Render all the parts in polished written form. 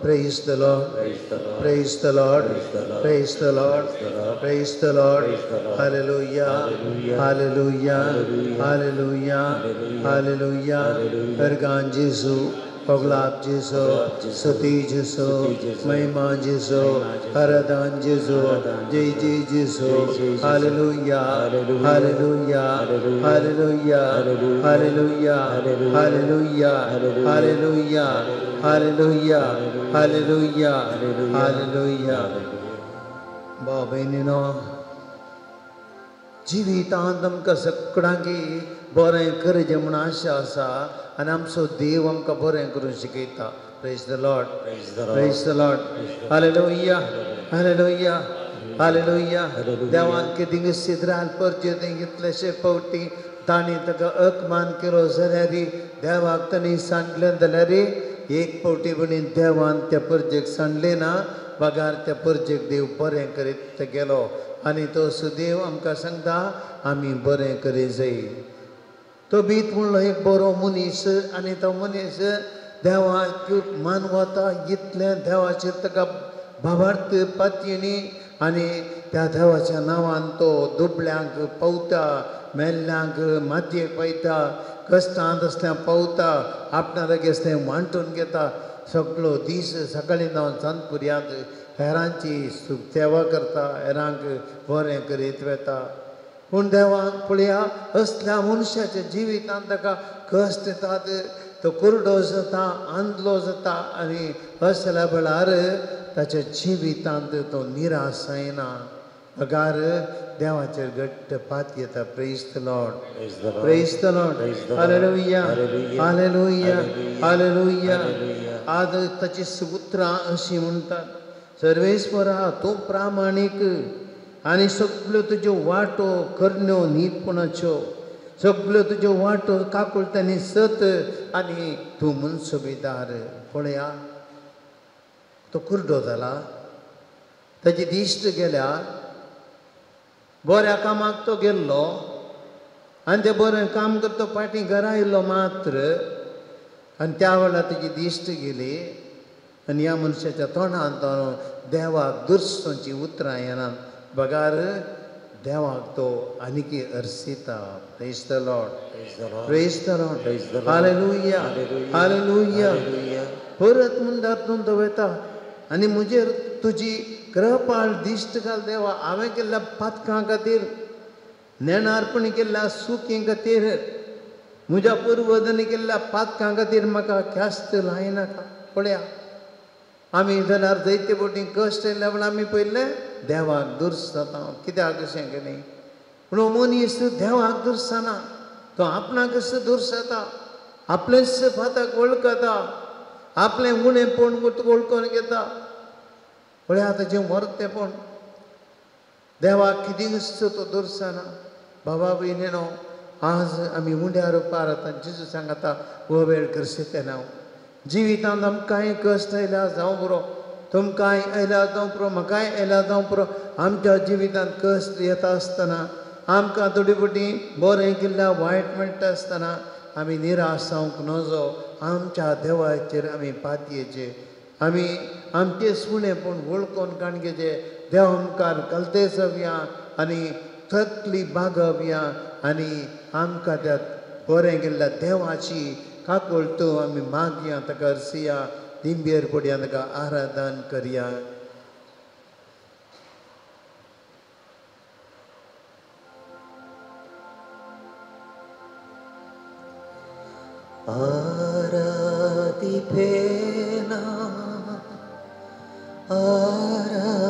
Praise the Lord, praise the Lord, praise the Lord, praise the Lord. Hallelujah, hallelujah, hallelujah, hallelujah. Ergan Jesu, Oglab Jesu, Sati Jesu, Mahima Jesu, Haradan Jesu, Jai Jai Jesu. Hallelujah, hallelujah, hallelujah, hallelujah, hallelujah, hallelujah, hallelujah, hallelujah, hallelujah. भाव भयणीनो, जिवितांत आमकां सगळ्यांकी बरें करचें म्हूण आशा आसा आनी आमचो देव आमकां बरें करूंक शिकयता. Praise the Lord, praise the Lord. Hallelujah, hallelujah, hallelujah. देवान कितें सिद्राल परचे कितलेशे फावटी तांणी ताका अपमान केलो जाल्यार देवाक तांणी सांगलें जाल्यार एक फावटी पणी देवान त्या परजेक सांडलें ना, बगार त्या परजेक देव बरें करीत गेलो. आनी तो सुदेव आमकां सांगता आमी बरें करीत जाय. तो बीत म्हणलो एक बरो मनीस आनी तो मनीस देवाक मानवता इतलें देवाचेर ताका भावार्थ पातयेणी आनी त्या देवाच्या नांवान तो दुबळ्यांक पावता, मेल्ल्यांक मातयेक पायता, कश्टांत आसल्यार पावता, आपणा लागीं आसलें वांटून घेता. सगळो दीस सकाळीं जावन सांजपुर्यांत हेरांची सेवा करता, हेरांक बरें करीत वता. पूण देवाक पळया असल्या मनशाच्या जिवितांत ताका कश्ट येतात, तो कुरडो जाता, आंदलो जाता आनी असल्या वेळार ताच्या जिवितांत तो निराश जायना, बगार देवाचेर घट्ट पात येता. Praise the Lord, praise the Lord. Hallelujah, hallelujah, hallelujah. आज ताची उतरां अशीं म्हणटात, सर्वेस्परा तूं प्रामाणीक आनी सगल्यो तुज्यो वाटो करण्यो नीतपणाच्यो, सगल्यो तुज्यो वाटो काकुळटांनी सत आनी तूं मनसुबेदार. पळया तो कुरडो जाला, ताची दिश्ट गेल्या, बऱ्या कामाक तो गेल्लो आनी तें बरें काम करतो फाटीं घरा आयिल्लो मात्र आनी त्या वेळार ताची दिश्ट गेली आनी ह्या मनशाच्या तोंडांत देवाक दुर्सोची उतरां येनात, बगार देवाक तो आनीकी अर्सिता. Praise the Lord, praise the Lord. Hallelujah, hallelujah. परत म्हणटा तूं तो वता आनी म्हजेर तुजी कृपाळ दिश्ट घाल देवा, हांवें केल्ल्या पातकां खातीर, नेणारपणी केल्ल्या सुकी खातीर, म्हज्या पुर्वजांनी केल्ल्या पातकां खातीर म्हाका ख्यास्त लायनाका. पळया आमी जाल्यार जायते फावटी कश्ट येयल्या म्हण आमी पयलें देवाक दुर्सता, कित्याक अशें केलें. पूण मनीस देवाक दुर्सना, तो आपणाकच दुर्सता, आपलेंच फाताक वळखता, आपलें उणेंपण वळखून घेता. पळया ताचें मरतेपण देवाक कितेंच तो दुर्सना. बाबा भयणीनो, आज आमी उंड्या रुपार आतां जेजू सांगता हो वेळ करशें नांव. जिवितांत आमकांय कश्ट आयल्या जावं पुरो, तुमकांय आयल्या जावं पुरो, म्हाकाय आयल्या जावं पुरो. आमच्या जिवितांत कश्ट येता आसतना, आमकां थोडी फावटी बरें केल्ल्या वायट मेळटा आसतना आमी निराश जावंक नजो. आमच्या देवाचेर आमी पातयेचे, आमी आमचें सुणेपण वळखून काण घेवचें, देवा मुखार कलते जावया आनी तकली बागोवया आनी आमकां त्या बरें केल्ल्या देवाची काकुळटो आमी मागया, ताका अर्सिया, दिंबेर पडया, ताका आराधन करया. आराधिपेना, आराधिपे,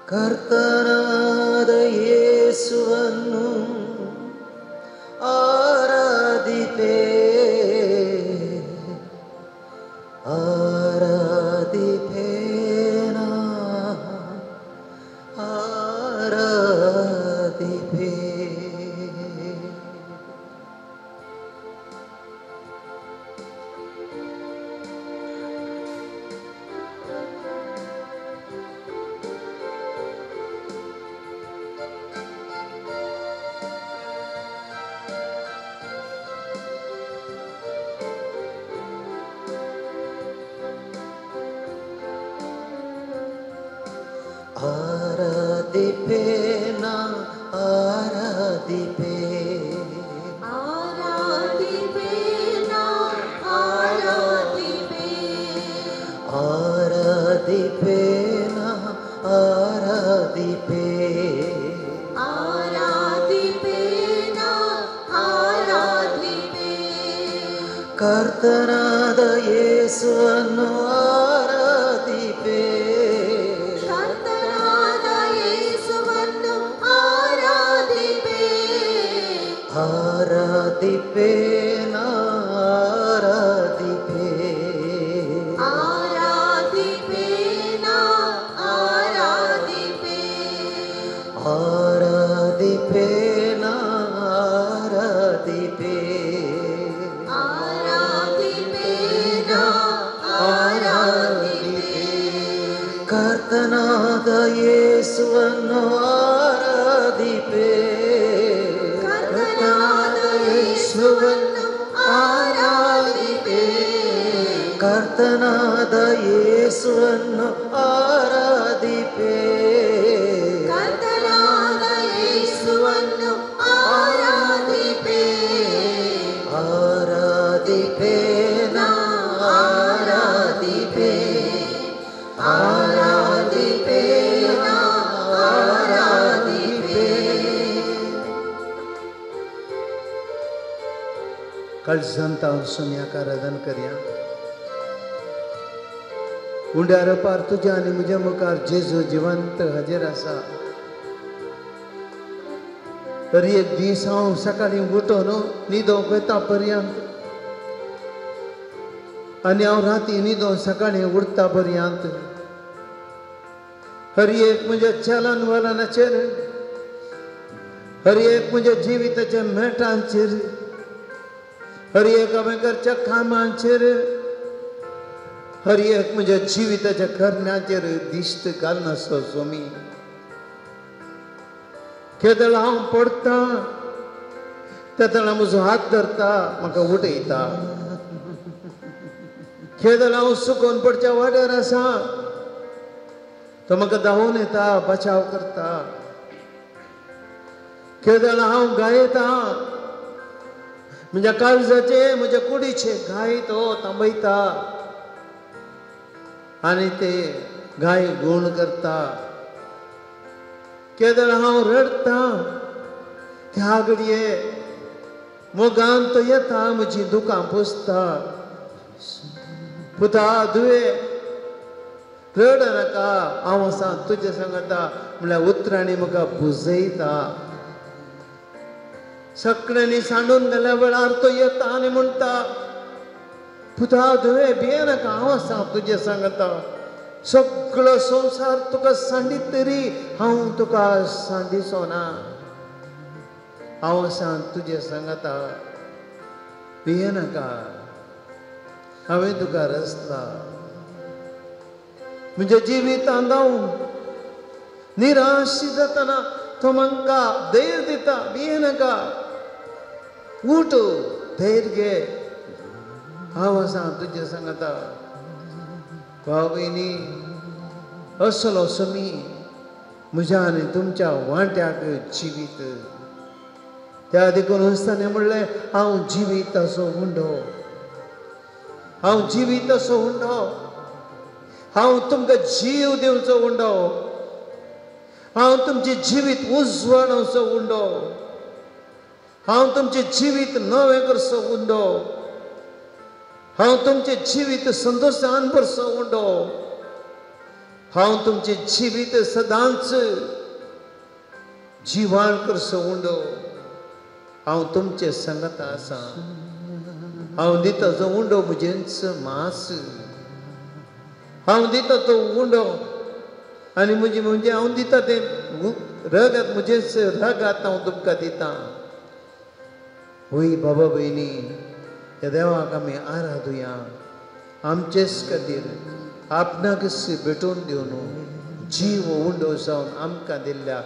ಕರ್ತನಾದ ಯೇಸುವನ್ನು ಆರಾಧಿಪೆ, ಆರಾಧಿಪೇನಾ, ಆರಾಧಿಪೆ. आराधिपे ना आराधिपे आराधिपे ना आराधिपे आराधिपे ना आराधिपे आराधिपे ना आराधिपे ಕರ್ತನಾದ ಯೇಸುವನ್ನು ಆರಾಧಿಪೆ ಕರ್ತನಾದ ಯೇಸುವನ್ನು ಆರಾಧಿಪೆ ಆರಾಧಿಪೆ ನಾ ಆರಾಧಿಪೆ ಆರಾಧಿಪೆ ನಾ ಆರಾಧಿಪೆ ಆರಾಧಿಪೆ ನಾ ಆರಾಧಿಪೆ ಆರಾಧಿಪೆ ನಾ ಆರಾಧಿಪೆ ಕರ್ತನಾದ ಯೇಸುವನ್ನು ಆರಾಧಿಪೆ ಕರ್ತನಾದ ಯೇಸುವನ್ನು ಆರಾಧಿಪೆ ಕರ್ತನಾದ ಯೇಸುವನ್ನು ಆರಾಧಿಪೆ ಕರ್ತನಾದ ಯೇಸುವನ್ನು ಆರಾಧಿಪೆ ಆರಾಧಿಪೆ ನಾ ಆರಾಧಿಪೆ ಆರಾಧಿಪೆ ನಾ ಆರಾಧಿಪೆ कळसांत हांव सोम्याक आराधन करया. उंड्यार पार तुज्या आनी म्हज्या मुखार जेजू जिवंत हाजेर आसा. तरी एक दीस हांव सकाळीं उठोन न्हिदोंक वता पर्यंत आनी हांव राती न्हिदोन सकाळीं उठता पर्यंत हर एक म्हज्या चलन वलनाचेर, हर एक म्हज्या जिविताच्या मेटांचेर, हर एक हांवें करच्या कामांचेर, हर एक म्हज्या जिविताच्या करण्याचेर दिश्ट घालनासलो स्वामी. केदळ हांव पडटा तेदळा म्हजो हात धरता, म्हाका उठयता. केदळ हांव सुकोवन पडच्या वाड्यार आसा तो म्हाका धांवून येता, बचाव करता. केदळ हांव गायता म्हज्या काळजाचे म्हज्या कुडीचे गाय तो थांबयता आनी ते गाय गूण करता. केदळ हांव रडटा त्या घडये मोगान तो येता, म्हजी दुकां पुसता. पुता दुवे रड नाका, हांव आसा तुजे सांगता म्हणल्यार उतरांनी म्हाका पुजयता. सगळ्यांनी सांडून गेल्या वेळार तो येता आनी म्हणटा, पुता धुवे भिये नाका, हांव आसा तुजे सांगता. सगळो संवसार तुका सांडीत तरी हांव तुका सांडिचो ना, हांव आसा तुजे सांगता. भिये नाका, हांवें तुका रचला. म्हज्या जिवितांत हांव निराश जातना तो म्हाका धैर्य दिता, भिये नाका, उठ, धैर्य घे, हांव आसा तुजे सांगता. भाव भयणी, असलो समी म्हज्या आनी तुमच्या वांट्याक जिवीत. त्या देखून आसतना म्हणलें, हांव जिवीत असो उंडो, हांव जिवीत असो उंडो, हांव तुमकां जीव दिवचो उंडो, हांव तुमचें जिवीत उजवाडावचो उंडो, हांव तुमचें जिवीत नवें करचो उंडो, हांव तुमचें जिवीत संतोशान भरचो उंडो, हांव तुमचें जिवीत सदांच जिवाण करचो उंडो. हांव तुमचें संगत आसा. हांव दिता जो उंडो म्हजेंच मांस, हांव दिता तो उंडो आनी म्हजी म्हणजे हांव दिता तें रगत म्हजेंच रगत हांव तुमकां दिता. वय बाबा भयणी, ह्या देवाक आमी आराधुया. आमचेच खातीर आपणाकच भेटोवन दिवन जीव उंडो जावन आमकां दिल्ल्या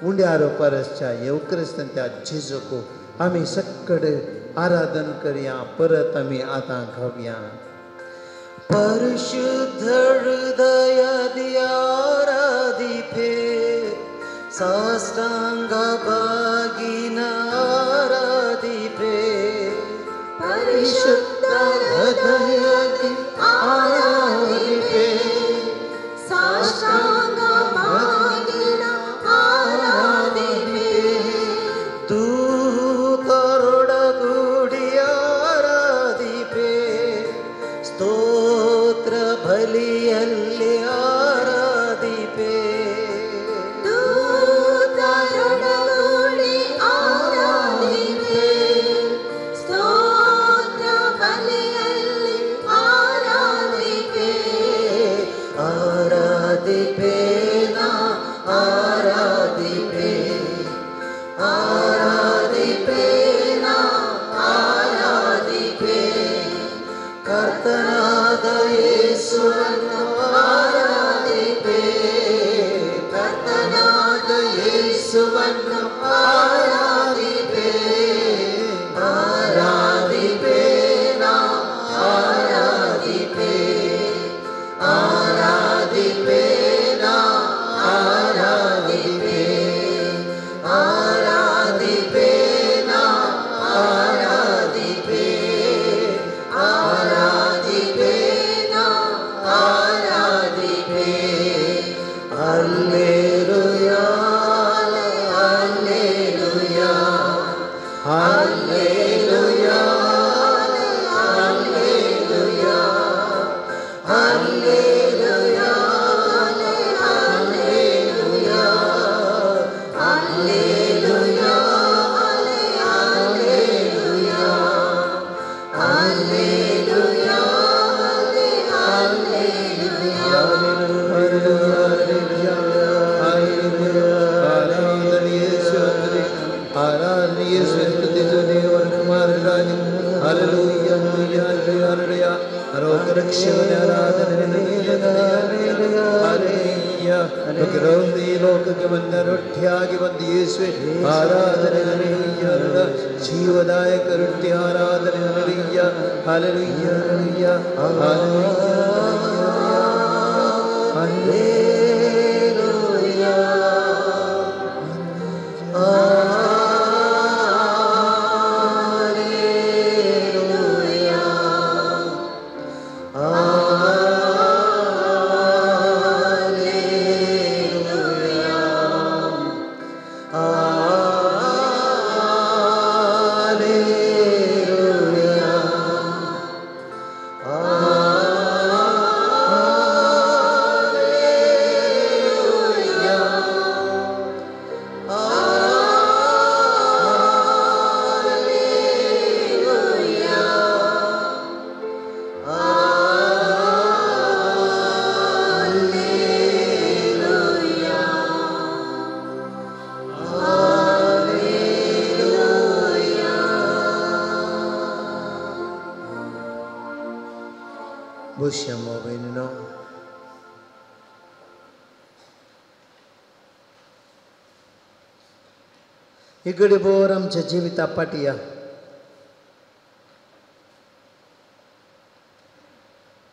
उंड्यार परसच्या येवक्रिस्तांच्या जेजूक आमी सक्कडे आराधन करया. परत आमी आतां खावया. ಪರಿಶುದ್ಧ ಹೃದಯದಿ ಆರಾಧಿಪೆ, ಸಾಷ್ಟಾಂಗ ಬಾಗಿನ ಆರಾಧಿಪೆ. ಪರಿಶುದ್ಧ ಹೃದಯದಿ ಆರಾಧಿಪೆ, ಸಾಷ್ಟಾಂಗ ಬಾಗಿನ ಆರಾಧಿಪೆ. ದೂತರೊಡಗೂಡಿ ಆರಾಧಿಪೆ, ಸ್ತೋತ್ರ ಬಲಿಯಲ್ಲಿ ಆರಾಧಿಪೆ. ದೂತರೊಡಗೂಡಿ ಆರಾಧಿಪೆ, ಸ್ತೋತ್ರ ಬಲಿಯಲ್ಲಿ ಆರಾಧಿಪೆ. ಆರಾಧಿಪೆ ನಾ ಆರಾಧಿಪೆ, ಆರಾಧಿಪೆ ನಾ ಆರಾಧಿಪೆ. ಕರ್ತನಾದ ಯೇಸುವನ್ನು ಆರಾಧಿಪೆ, ಕರ್ತನಾದ ಯೇಸುವನ್ನು ಆರಾಧಿಪೆ. ಆರಾಧಿಪೆ ನಾ ಆರಾಧಿಪೆ, ಆರಾಧಿಪೆ ನಾ ಆರಾಧಿಪೆ. ಆರಾಧಿಪೆ ನಾ ಆರಾಧಿಪೆ, ಆರಾಧಿಪೆ ನಾ ಆರಾಧಿಪೆ. Alleluia, alleluia, alleluia, alleluia, alleluia, alleluia, alleluia, alleluia, alleluia. ಆರಾಧನೆ ಯೇಸುವೇ, ಆರಾಧನೆ ಯೇಸುವೇ, ಸ್ತುತಿಸು ದೇವರ ಕುಮಾರರಾಗಿ. Hallelujah, hallelujah, hallelujah. ಲೋಕ ರಕ್ಷಕನೇ ಆರಾಧನೆ ನಿನಗೆ. ಹಲ್ಲೆಲೂಯಾ. ಲೋಕದಲ್ಲಿ ಈ ಲೋಕಕ್ಕೆ ಬಂದ ರೊಟ್ಟಿಯಾಗಿ ಬಂದ ಯೇಸುವೆ ಆರಾಧನೆ. ಹಲ್ಲೆಲೂಯಾ. ಜೀವದಾಯಕ ರೊಟ್ಟಿ ಆರಾಧನೆ. Hallelujah, hallelujah, hallelujah, hallelujah. Alleluia, alleluia, alleluia, alleluia. Alleluia, alleluia, alleluia. ಬಹುಶಃ ಮೊಬೈಲಿನ इकडे बोर आमच्या जिविता पाटिया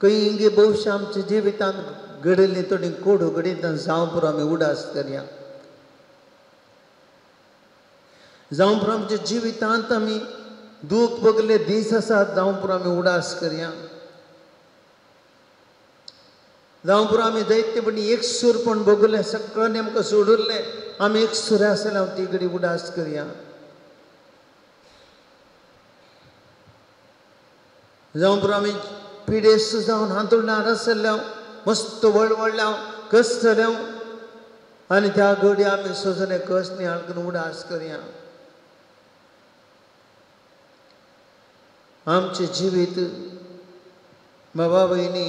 खंय भोवशा आमच्या जिवितांत घडिल्ली थोडी कोडू घडिल्ली जावं पुरो आमी उडास करया, जावं पुरो आमच्या जिवितांत आमी दूख भोगले दीस आसात, जावं पुरो आमी उडास करया, जावं पुरो आमी जायते पण एकसूरपण भोगलें, सगळ्यांनी आमकां सोडुल्लें, आमी एकसुरे आसले हांव ती घडी उडास करया. जावं पुरो आमी पिडेस्त जावन हांतुळणार आसले हांव, मस्त वळवळ्ळे हांव, कश्ट हांव, आनी त्या घडी आमी सोजने कश्ट निहाळ करून उडास करया. आमचें जिवीत बाबा भयणी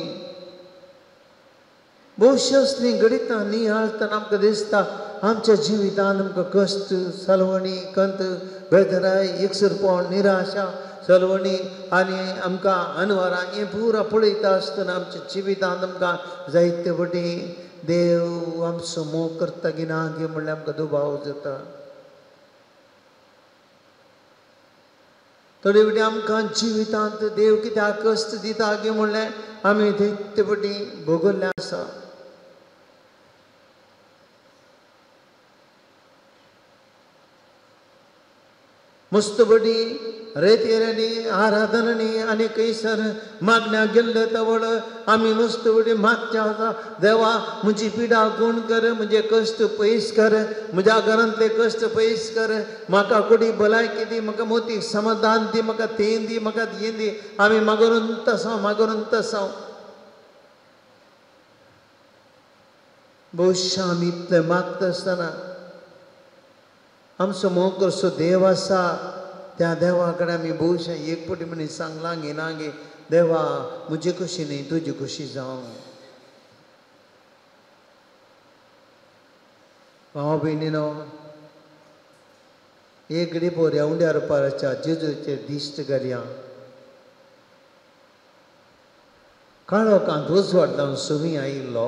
भोवश्यो असलीं घडितां निहाळतना आमकां दिसता आमच्या जिवितांत आमकां कश्ट, सलवणी, कंत, बेदराय, एकसुरपण, निराशा, सलवणी आनी आमकां अनवरां हें पुरा पळयता आसतना आमच्या जिवितांत आमकां जायते फावटी देव आमचो मोग करता की ना की म्हणल्यार आमकां दुबाव जाता. थोडे फावटी आमकां जिवितांत देव कित्याक कश्ट दिता गे म्हणलें आमी ते फावटी भोगल्लें आसा. मस्त बडी रेतेरांनी आराधनांनी आनी खंयसर मागण्या गेल्ले तवळ आमी मस्त बडी मागच्या आसा, देवा म्हजी पिडा गुण कर, म्हजे कश्ट पयस कर, म्हज्या घरांतले कश्ट पयस कर, म्हाका कुडी भलायकी दी, म्हाका मोतीक समाधान दी, म्हाका तें दी, म्हाका हें दी. आमी मागरून तसांव मागरून तसांव. भोवशा आमी इतलें मागता आसतना आमचो मोग करचो देव आसा, त्या देवा कडेन आमी भोवशा एक फावटी म्हणी सांगलां गे ना गे, देवा म्हजी खुशी न्ही तुजी खुशी जावं. भाव भयणीनो, एक घडी पोर उंड्यार पाराच्या जेजूचेर दिश्ट घालया. काळोखांत उजवाड जावन सुमी आयिल्लो,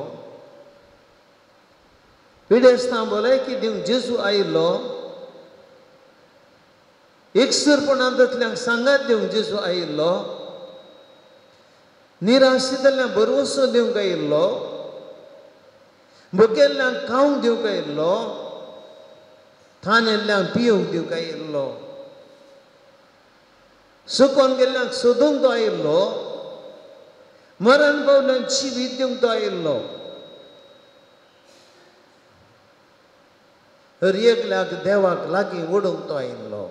पिडेस्तां भलायकी दिवंक जेजू आयिल्लो, एकसुरपणांतल्यान सांगात दिवंक जेजू आयिल्लो, निराशेंतल्यान भरवंसो दिवंक आयिल्लो, भुकेल्ल्यांक खावंक दिवंक आयिल्लो, थानेल्ल्यांक पिवंक दिवंक आयिल्लो, सुकोन गेल्ल्यांक सोदूंक तो आयिल्लो, मरण पावल्यांक जिवीत दिवंक तो आयिल्लो. हर एकल्याक देवाक लागीं ओडूंक तो आयिल्लो,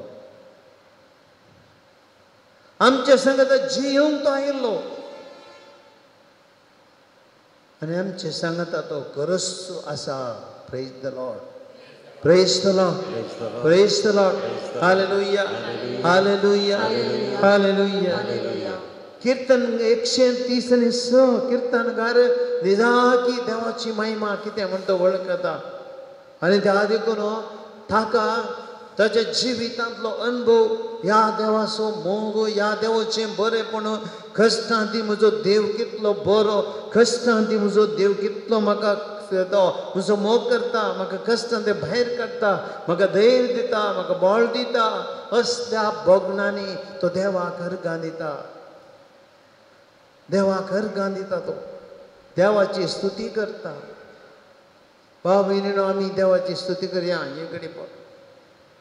आमच्या सांगाता जियोंक तो आयिल्लो आनी आमच्या सांगाता तो गरज आसा. Praise the Lord, praise the Lord, praise the Lord. Hallelujah, hallelujah, hallelujah. Kirtan 130 कीर्तनकार निजाकी देवाची महिमा कितें म्हणटा वळखता आनी त्या देखून ताका ताच्या जिवितांतलो अनुभव ह्या देवाचो मोग, ह्या देवाचें बरेंपण, कश्टां ती म्हजो देव कितलो बरो, कश्टां ती म्हजो देव कितलो म्हाका तो म्हजो मोग करता, म्हाका कश्टां ते भायर काडटा, म्हाका धैर्य दिता, म्हाका बळ दिता. असल्या भोगणांनी तो देवाक अर्गां दिता, देवाक अर्गां दिता, तो देवाची स्तुती करता. भाव भयणीनो, आमी देवाची स्तुती करया. हे घडी पळय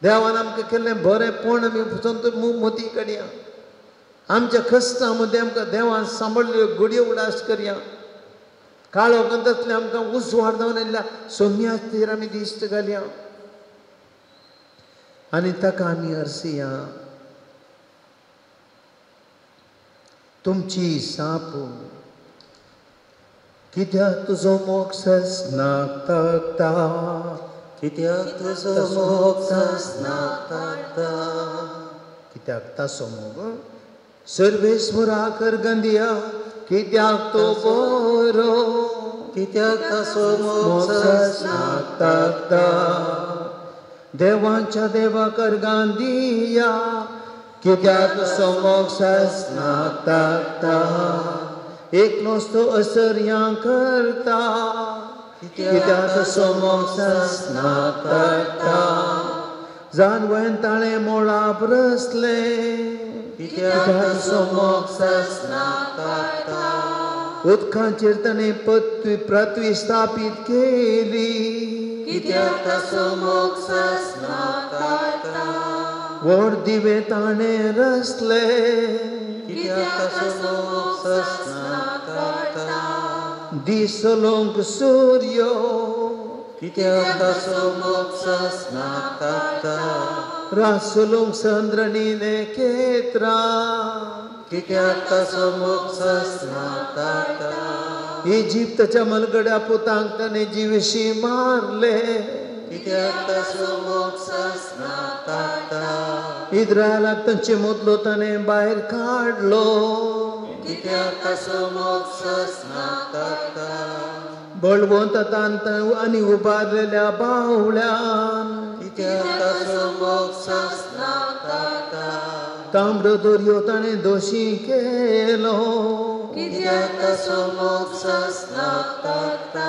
देवान आमकां केल्लें बरेंपण आमी मोती काडया. आमच्या कश्टां मदें आमकां देवान सांबाळिल्ल्यो घडयो उडास करया. काळोखांतले आमकां उजवाड जावन आयिल्ल्या सोम्याचेर आमी दिश्ट घालया आनी ताका आमी अर्सिया. तुमची साप कित्याक तुजो मोग ससनाक ताकता, कित्याक तुजो मोग ससनाक ताकता, कित्याक ताचो मोग सर्वेस्वराक अर्गंदिया, कित्याक तो बरो, कित्याक ताचो मोग ससनाक ताकता, देवाच्या देवाक अर्गांदिया, कित्याक तुजो मोग ससनाक ताकता, एकलोच तो असर्यां करता, कित्याक तुजो मोग ससनाक ताकता, जानवें ताणें मोळाप रसलें, कित्याक तुजो मोग ससनाक ताकता, उदकाचेर ताणें पृथ्वी स्थापीत केली, कित्याक तुजो मोग ससनाक ताकता, व्हड दिवे ताणें रसले, कित्याक तुजो मोग ससनाक ताकता, दिसलोंक सूर्य, कित्याक तुजो मोग ससनाक ताकता, रासलोंक चंद्रनीने केत्रा, कित्याक तुजो मोग ससनाक ताकता, इजिप्ताच्या मलगड्या पुतांक ताणें जिविशी मारले, कित्याक तुजो मोग ससनाक ताकता, इस्रायलाक तांचे मदलो ताणें भायर काडलो, कित्याक तुजो मोग ससनाक ताकता, बळवंतान आनी उबारलेल्या बावळ्यान, कित्याक तुजो मोग ससनाक ताकता, तांबडो दर्यो ताणें दोशी केलो, कित्याक तुजो मोग ससनाक ताकता,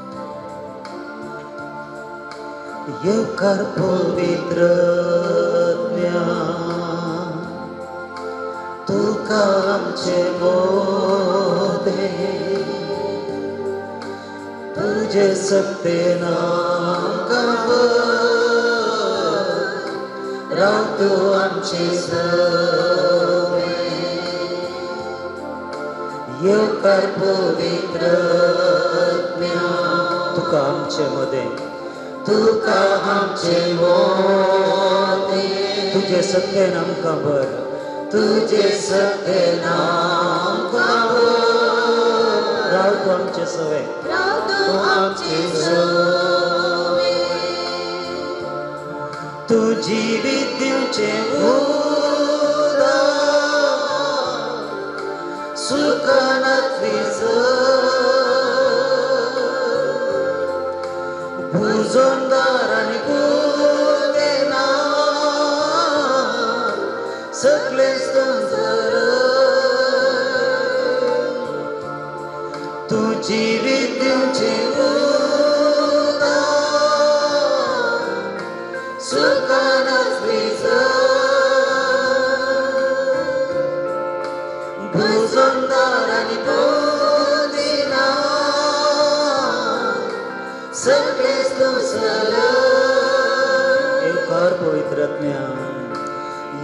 येवकार पवित्र आत्म्या तुका आमचे मोदे तुजे सत्तेन आमकां राव तूं आमचे सवे येवकार पवित्र आत्म्या तुका आमचे मदें तुका आमचे मोदे तुजे सत्तेन आमकां भर तुजे सत्तेन आमकां भर राव तूं आमचे सवे राव तूं आमचे सवे तूं जिवीत दिवचें उदक सुखनातली भुजोंदार आनी कुदेना सगळें तूं जर तूं जिवीत दिवचें उदक सुखनातली भुजोंदार आनी कुदेना सगळें तूं सर येवकार पवित्र आत्म्या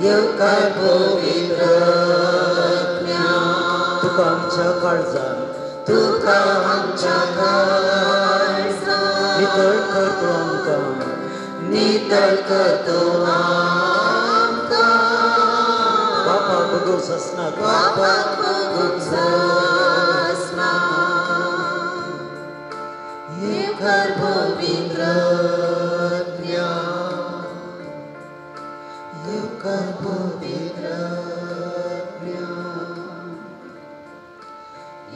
येवकार पवित्र आत्म्या तुका आमच्या काळजान तुका आमच्या काळजान नितळ कर तूं आमकां नितळ कर तूं आमकां बापा बगूंक ससना बापाक बगूंक ससना येवकार पवित्र आत्म्या येवकार पवित्र आत्म्या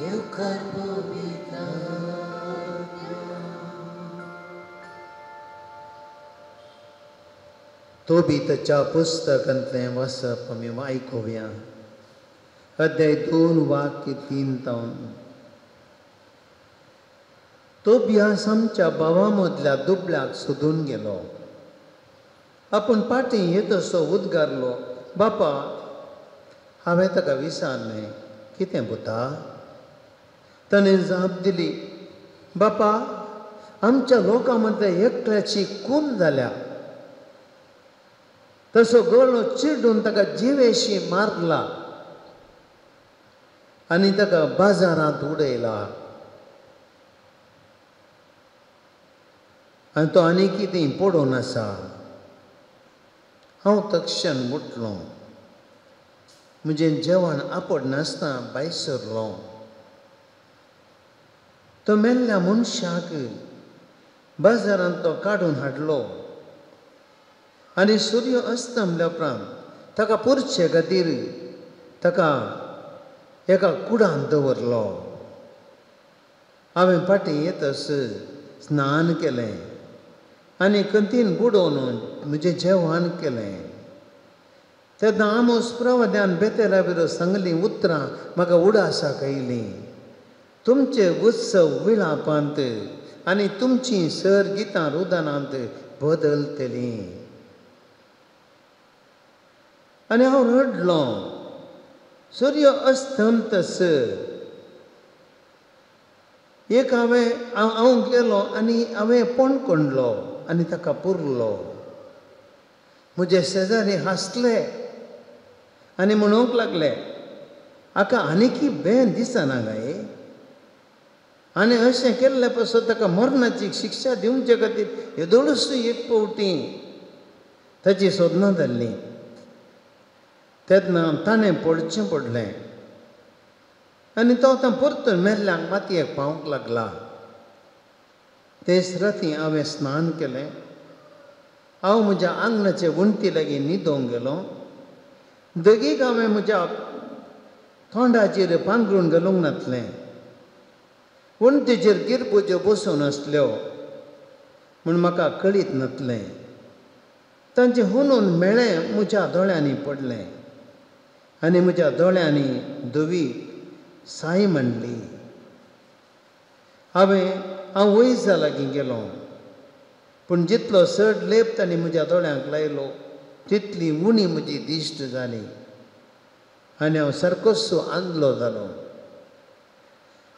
येवकार पवित्र आत्म्या. तोबीतच्या पुस्तकांतलें वाचप आमी आयकुया. अध्याय 2 वाक्य 3 तावन. तोबियास आमच्या भावा मदल्या दुबळ्याक सोदून गेलो. आपूण पाटी येतसो उद्गारलो, बापा, हांवें ताका विचारलें, कितें पुता? ताणें जाप दिली, बापा, आमच्या लोकां मदल्या एकट्याची खून जाल्या. तसो गळो चिरडून ताका जिवेशी मारला आनी ताका बाजारांत उडयला आनी तो आनी कितें पडून आसा. हांव तक्षण उठलो, म्हजें जेवण आपडनासतना भायर सरलो. तो मेल्ल्या मनशाक बाजारांत तो काडून हाडलो आनी सूर्य अस्तमल्या उपरांत ताका पुरचे खातीर ताका एका कुडांत दवरलो. हांवें फाटीं येतस स्नान केलें आनी कंतीन बुडोवन म्हजें जेवण केलें. तेन्ना आमोस प्रवाद्यान बेतेला विरोध सांगलीं उतरां म्हाका उडासाक आयलीं. तुमचे उत्सव विळापांत आनी तुमचीं सर गितां रुदनांत बदलतलीं. आनी हांव रडलो. सूर्य अस्तमतस एक हांवें हांव गेलो आनी हांवें पणकोणलो आनी ताका पुरलो. म्हजे शेजारी हांसले आनी म्हणूंक लागले, हाका आनीकी बेन दिसना काय? आनी अशें केल्ले पासून ताका मरणाची शिक्षा दिवचे खातीर येदोळूच एक फावटी ताची सोदनां जाल्ली. तेन्ना ताणें पडचें पडलें आनी तो आतां परतून मेल्ल्यांक मातयेक पावंक लागला. तेच राती हांवें स्नान केलें. हांव म्हज्या आंगणाचे वण्टी लागीं न्हिदोंक गेलो. दगीक हांवें म्हज्या तोंडाचेर पांगरूण घालूंक नासलें. वण्टीचेर गिरबुज्यो बसून आसल्यो म्हूण म्हाका कळीत नासलें. तांचें हुनून मेळें म्हज्या दोळ्यांनी पडलें आनी म्हज्या दोळ्यांनी धवी साय मांडली. हांव वैजा लागीं गेलो. पूण जितलो चड लेप तांणी म्हज्या दोळ्यांक लायलो तितली उणी म्हजी दिश्ट जाली आनी हांव सारकोसो आंदलो जालो.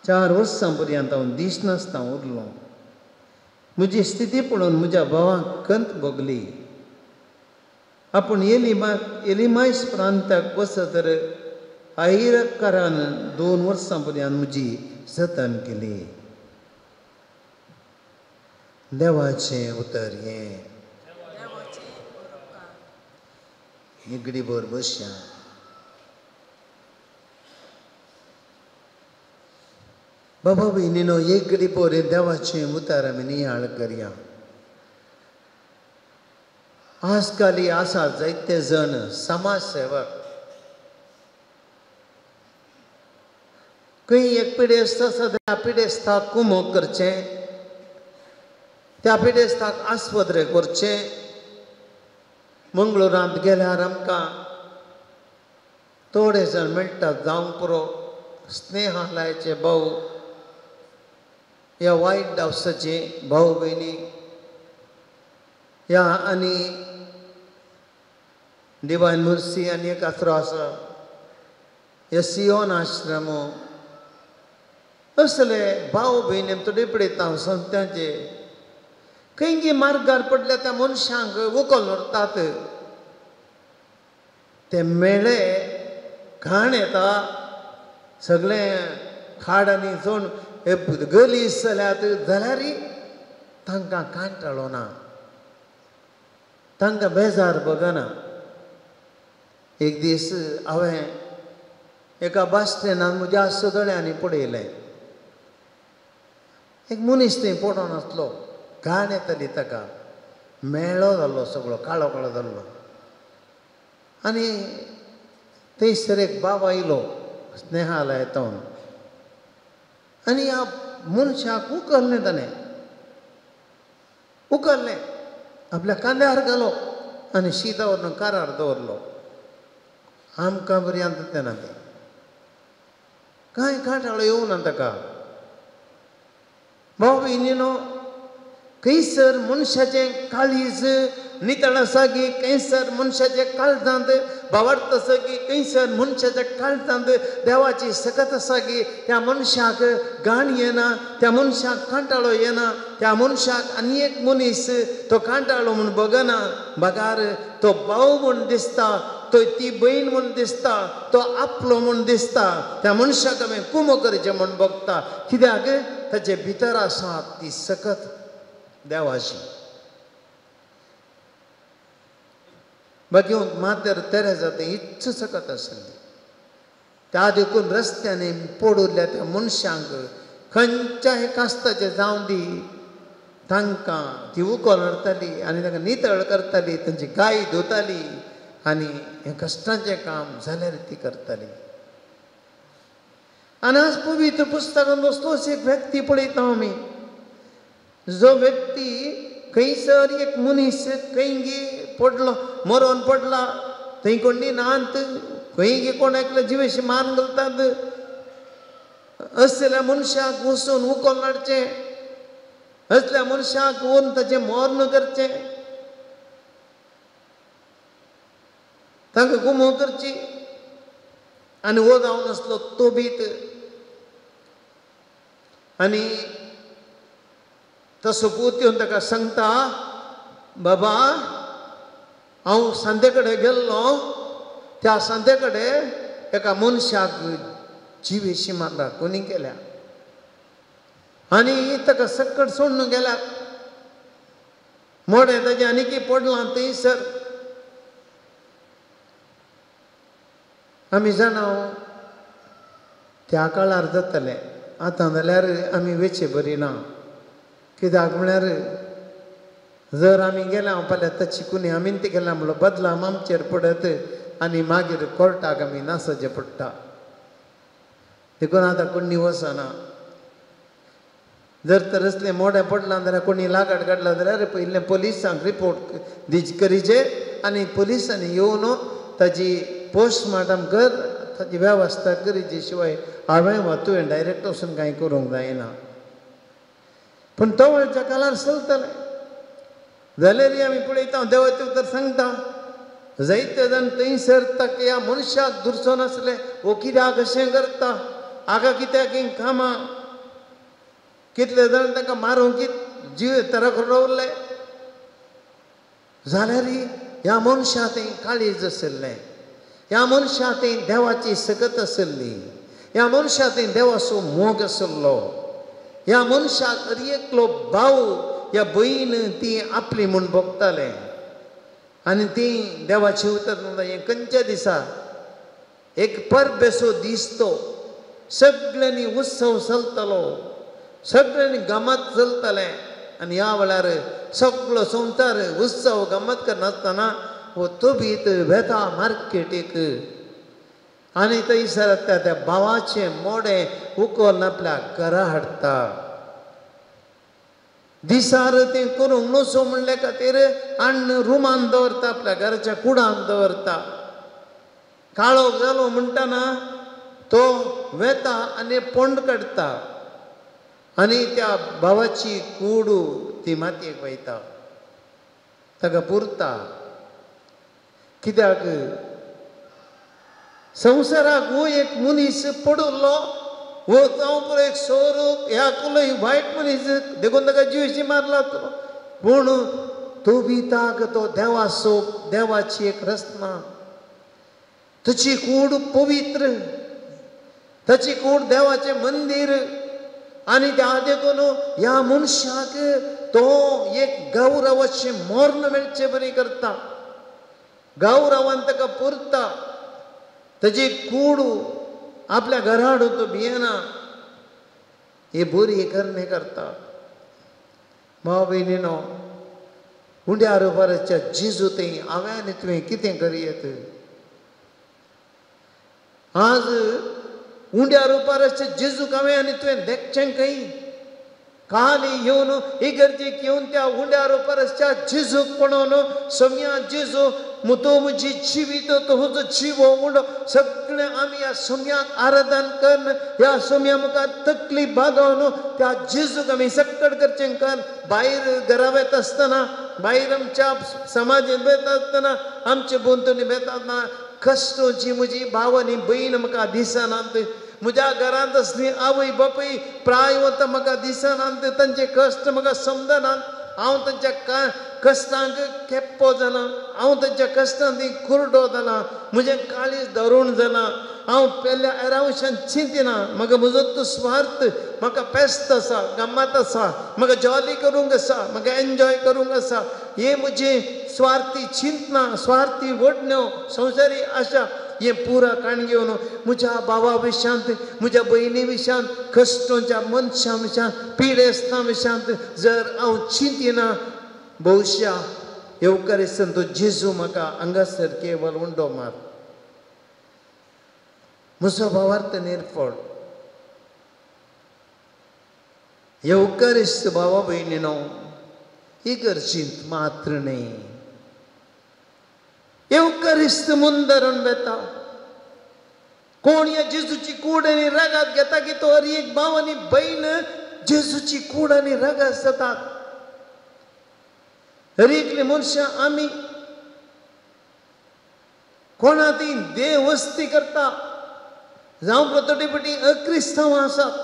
4 वर्सां पर्यंत हांव दिसनासतना उरलो. म्हजी स्थिती पळोवन म्हज्या भावाक खंत भोगली. आपूण एलिमायस प्रांताक वचत तर आहिरकारान 2 वर्सां पर्यंत म्हजी जतन केली. देवाचें उतर हें. निगडीभर बसया. बाबा भयणीनो, एक घडी पोर देवाचें उतर आमी नियाळ करया. आजकाल आसा जायते जण समाज सेवक. खंय एक पिडेस्त आसा त्या पिडेस्ताक कुमोक करचें, त्या पिडेस्ताक आस्पत्रेक व्हरचें. मंगळुरांत गेल्यार आमकां थोडे जण मेळटात जावंक पुरो स्नेहालयाचे भाव ह्या वायट डावसाचे भाव भयणी ह्या आनी डिवायन मर्सी आनी एक आसरो आसा ह्या सियोन आश्रम असले भाव भयणी थोडे पळयता हांव संस्थांचे खंय मार्गार पडल्या त्या मनशांक उखल व्हरतात. ते मेळे घाण येता, सगळें खाड आनी चोण गलीस जाल्यात जाल्यार तांकां कांटाळो ना, तांकां बेजार बगना. एक दीस हांवें एका बस स्टँडान म्हज्या दोळ्यांनी पळयलें, एक मनीस थंय पडोन आसलो, घाण येताली ताका, मेळो जाल्लो, सगळो काळो काळो जाल्लो. आनी थंयसर एक बाबा आयलो स्नेहालयांतून आनी ह्या मनशाक उखल्लें ताणें, उखल्लें आपल्या कांद्यार घालो आनी शीत व्हरून कारार दवरलो. आमकां पर्यंत तेन्ना तें कांय कांटाळो येवना ताका. भाव भयणीनो, खंयसर मनशाचें काळीज नितळ आसा की खंयसर मनशाच्या काळजांत भावार्थ आसा की खंयसर मनशाच्या काळजांत देवाची सकत आसा की त्या मनशाक घाण येना, त्या मनशाक कांटाळो येना, त्या मनशाक आनी एक मनीस तो कांटाळो म्हूण बगना, बगार तो भाव म्हूण दिसता, तो ती भयण म्हूण दिसता, तो आपलो म्हूण दिसता, त्या मनशाक आमी कुमो करचें म्हूण बगता. कित्याक ताचे भितर आसा ती सकत देवाची. बाकी मातर तेरेजा थंय इच्छ सकत आसली. त्या देखून रस्त्यांनी पडुल्ल्या त्या मनशांक खंयच्याय कास्ताचें जावं दी तांकां ती उखल व्हरताली आनी तांकां नितळ करताली, तांची गाय धुताली आनी हें कश्टांचें काम जाल्यार ती करताली. आनी आज पवित्र पुस्तकान असलोच एक व्यक्ती पळयता आमी, जो व्यक्ती खंयसर एक मनीस खंय पडलो, मरोन पडला, थंय कोणी नात, खंय कोण एकले जिवेशी मान घालतात, असल्या मनशाक वचून उखल हाडचें, असल्या मनशाक वचून ताचें मर्ण करचें, तांकां गुमो करची. आनी हो जावन आसलो तोबीत आनी तसो पूत येवन ताका सांगता, बाबा हांव सांते कडेन गेल्लो, त्या सांते कडेन एका मनशाक जिवेशी मारला, कोणी केल्या आनी ताका सक्कड सोडून गेल्यात, मोडें ताजें आनी की पडलां थंयसर. आमी जाणा त्या काळार जातलें, आतां जाल्यार आमी वेचे बरी ना. कित्याक म्हळ्यार जर आमी गेल्या फाल्यां ताची कुनी आमी ती गेल्या म्हणलो बदलाम आमचेर पडत आनी मागीर कोर्टाक आमी नासचें पडटा. देखून आतां कोणी वचना. जर तर असलें मोडें पडलां जाल्यार कोणी लागाट काडला जाल्यार पयलें पोलिसांक रिपोर्ट करीचे आनी पोलिसांनी येवन ताजी पोस्टमार्टम कर, ताजी वेवस्था करीची शिवाय हांवें वा तुवें डायरेक्ट वचून कांय करूंक जायना. पूण तवळच्या काळार चलतलें. जाल्यार आमी पळयता देवाचें उतर सांगता जायते जाण थंयसर ताका ह्या मनशाक दुरसो नासले हो कित्याक अशें करता आगा कित्याक हीं कामां कितले जाण ताका मारूंक जीव तराक दवरले जाल्यार ह्या मनशा थंय काळीज आशिल्लें ह्या मनशा थंय देवाची सकत आशिल्ली ह्या मनशा थंय देवाचो मोग आशिल्लो ह्या मनशाक हर एकलो भाव ह्या भयण ती आपली म्हूण भोगताले आनी ती देवाची उतर हें खंयच्या दिसा एक परबेसो दीस तो सगळ्यांनी उत्सव चलतालो सगळ्यांनी गमत चलतालें आनी ह्या वेळार सगळो संवसार उत्सव गमत करनासतना हो तोबीत वेता मार्केटीक आनी थंयसर त्या त्या भावाचें मोडें उखलून आपल्या घरा हाडटा दिसार तें करूंक नसो म्हणले खातीर आन्न रुमान दवरता आपल्या घराच्या कुडान दवरता काळोख जालो म्हणटना तो वेता आनी पोंड काडटा आनी त्या भावाची कूड ती मातयेक वयता ताका पुरता कित्याक संवसाराक हो एक मनीस पडिल्लो हो जावं पुरो एक सोरो ह्या कुलय वायट मनीस देखून ताका जिवेशी मारला तो पूण तो बिताक तो देवाचो देवाची एक रचना ताची कूड पवित्र ताची कूड देवाचें मंदीर आनी त्या देखून ह्या मनशाक तो एक गौरवाचें मर्ण मेळचे बरी करता गौरवान ताका पुरता ताची कूड आपल्या घरा हाडून तो भियेना ही बरी करणी करता भाव भयणीनो उंड्या रुपाराच्या जेजू थंय हांवें आनी तुवें कितें करयेत आज उंड्या रुपाराच्या जेजूक हांवें आनी तुवें देखचें खंय काली येवन इगर्जेक येवन त्या उंड्या रुपाराच्या जेजूक पळोवन सम्या जेजू तो म्हजी जिवीत तुजो जीव उंडो सगळें आमी ह्या सोम्याक आराधन करून ह्या सोम्या मुखार तकली बागोवन त्या जेजूक आमी सक्कड करचें कर भायर घरा वेता आसतना भायर आमच्या समाजांत वेता आसतना आमचे भोंवतणी वेता आसतना कश्टोची म्हजी भाव आनी भयण म्हाका दिसनात म्हज्या घरांत आसली आवय बापूय प्राय वता म्हाका दिसनात तांचे कश्ट म्हाका समजनात हांव तांच्या कश्टांक केप्पो जाला हांव तांच्या कश्टांत कुरडो जाला म्हजें काळीज धरून जाला हांव पेल्या एरावशान चिंतिना म्हाका म्हजो तो स्वार्थ म्हाका पेस्त आसा गम्मत आसा म्हाका जॉली करूंक आसा म्हाका एन्जॉय करूंक आसा हे म्हजी स्वार्थी चिंतना स्वार्थी वडण्यो संवसारी आशा हे पुरा काण घेवन म्हज्या भावा विशांत म्हज्या भयणी विशांत कश्टोच्या मनशां विशांत पिडेस्तां विशांत जर हांव चिंतिना भोवश्या येवकारिस्तान तो जेजू म्हाका हांगासर केवल उंडो मार म्हजो भावार्थ निर्फळ येवकारिस्त भावा भयणीनो इगर्जींत मात्र न्ही येवकारिस्त मुंदरून वेता कोण ह्या जेजूची कूड आनी रगात घेता की तो हर एक भाव आनी भयण जेजूची कूड आनी रगात जातात हर एकली मनशां आमी कोणा ती देव वस्ती करता जावं थोडी पटी अक्रिस्तांव आसात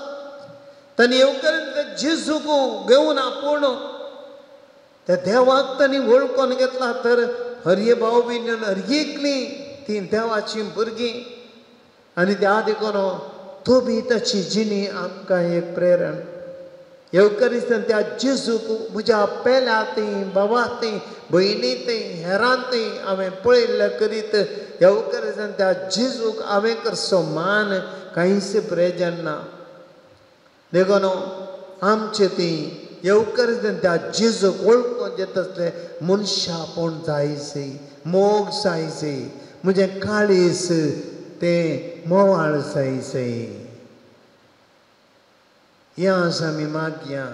तांणी येवकार जेजूक घेवन आपोवन त्या देवाक तांणी वळखून घेतला तर हर भाव भयण हर एकली ती देवाची भुरगीं आनी त्या देखून तो बी ताची जिणी आमकां एक प्रेरण येवकारिस्तान त्या जेजूक म्हज्या पेल्या थंय भावा थंय भयणी थंय हेरां थंय हांवें पळयल्लें करीत येवकारिस्तान त्या जेजूक हांवें करचो मान कांयच प्रयोजन ना देखून आमचे ती येवकारिस्तान त्या जेजूक वळखून येत आसलें मनशापण जायचे मोग जायचे म्हजें काळीज तें मोवाळ जायचे हें आज आमी मागया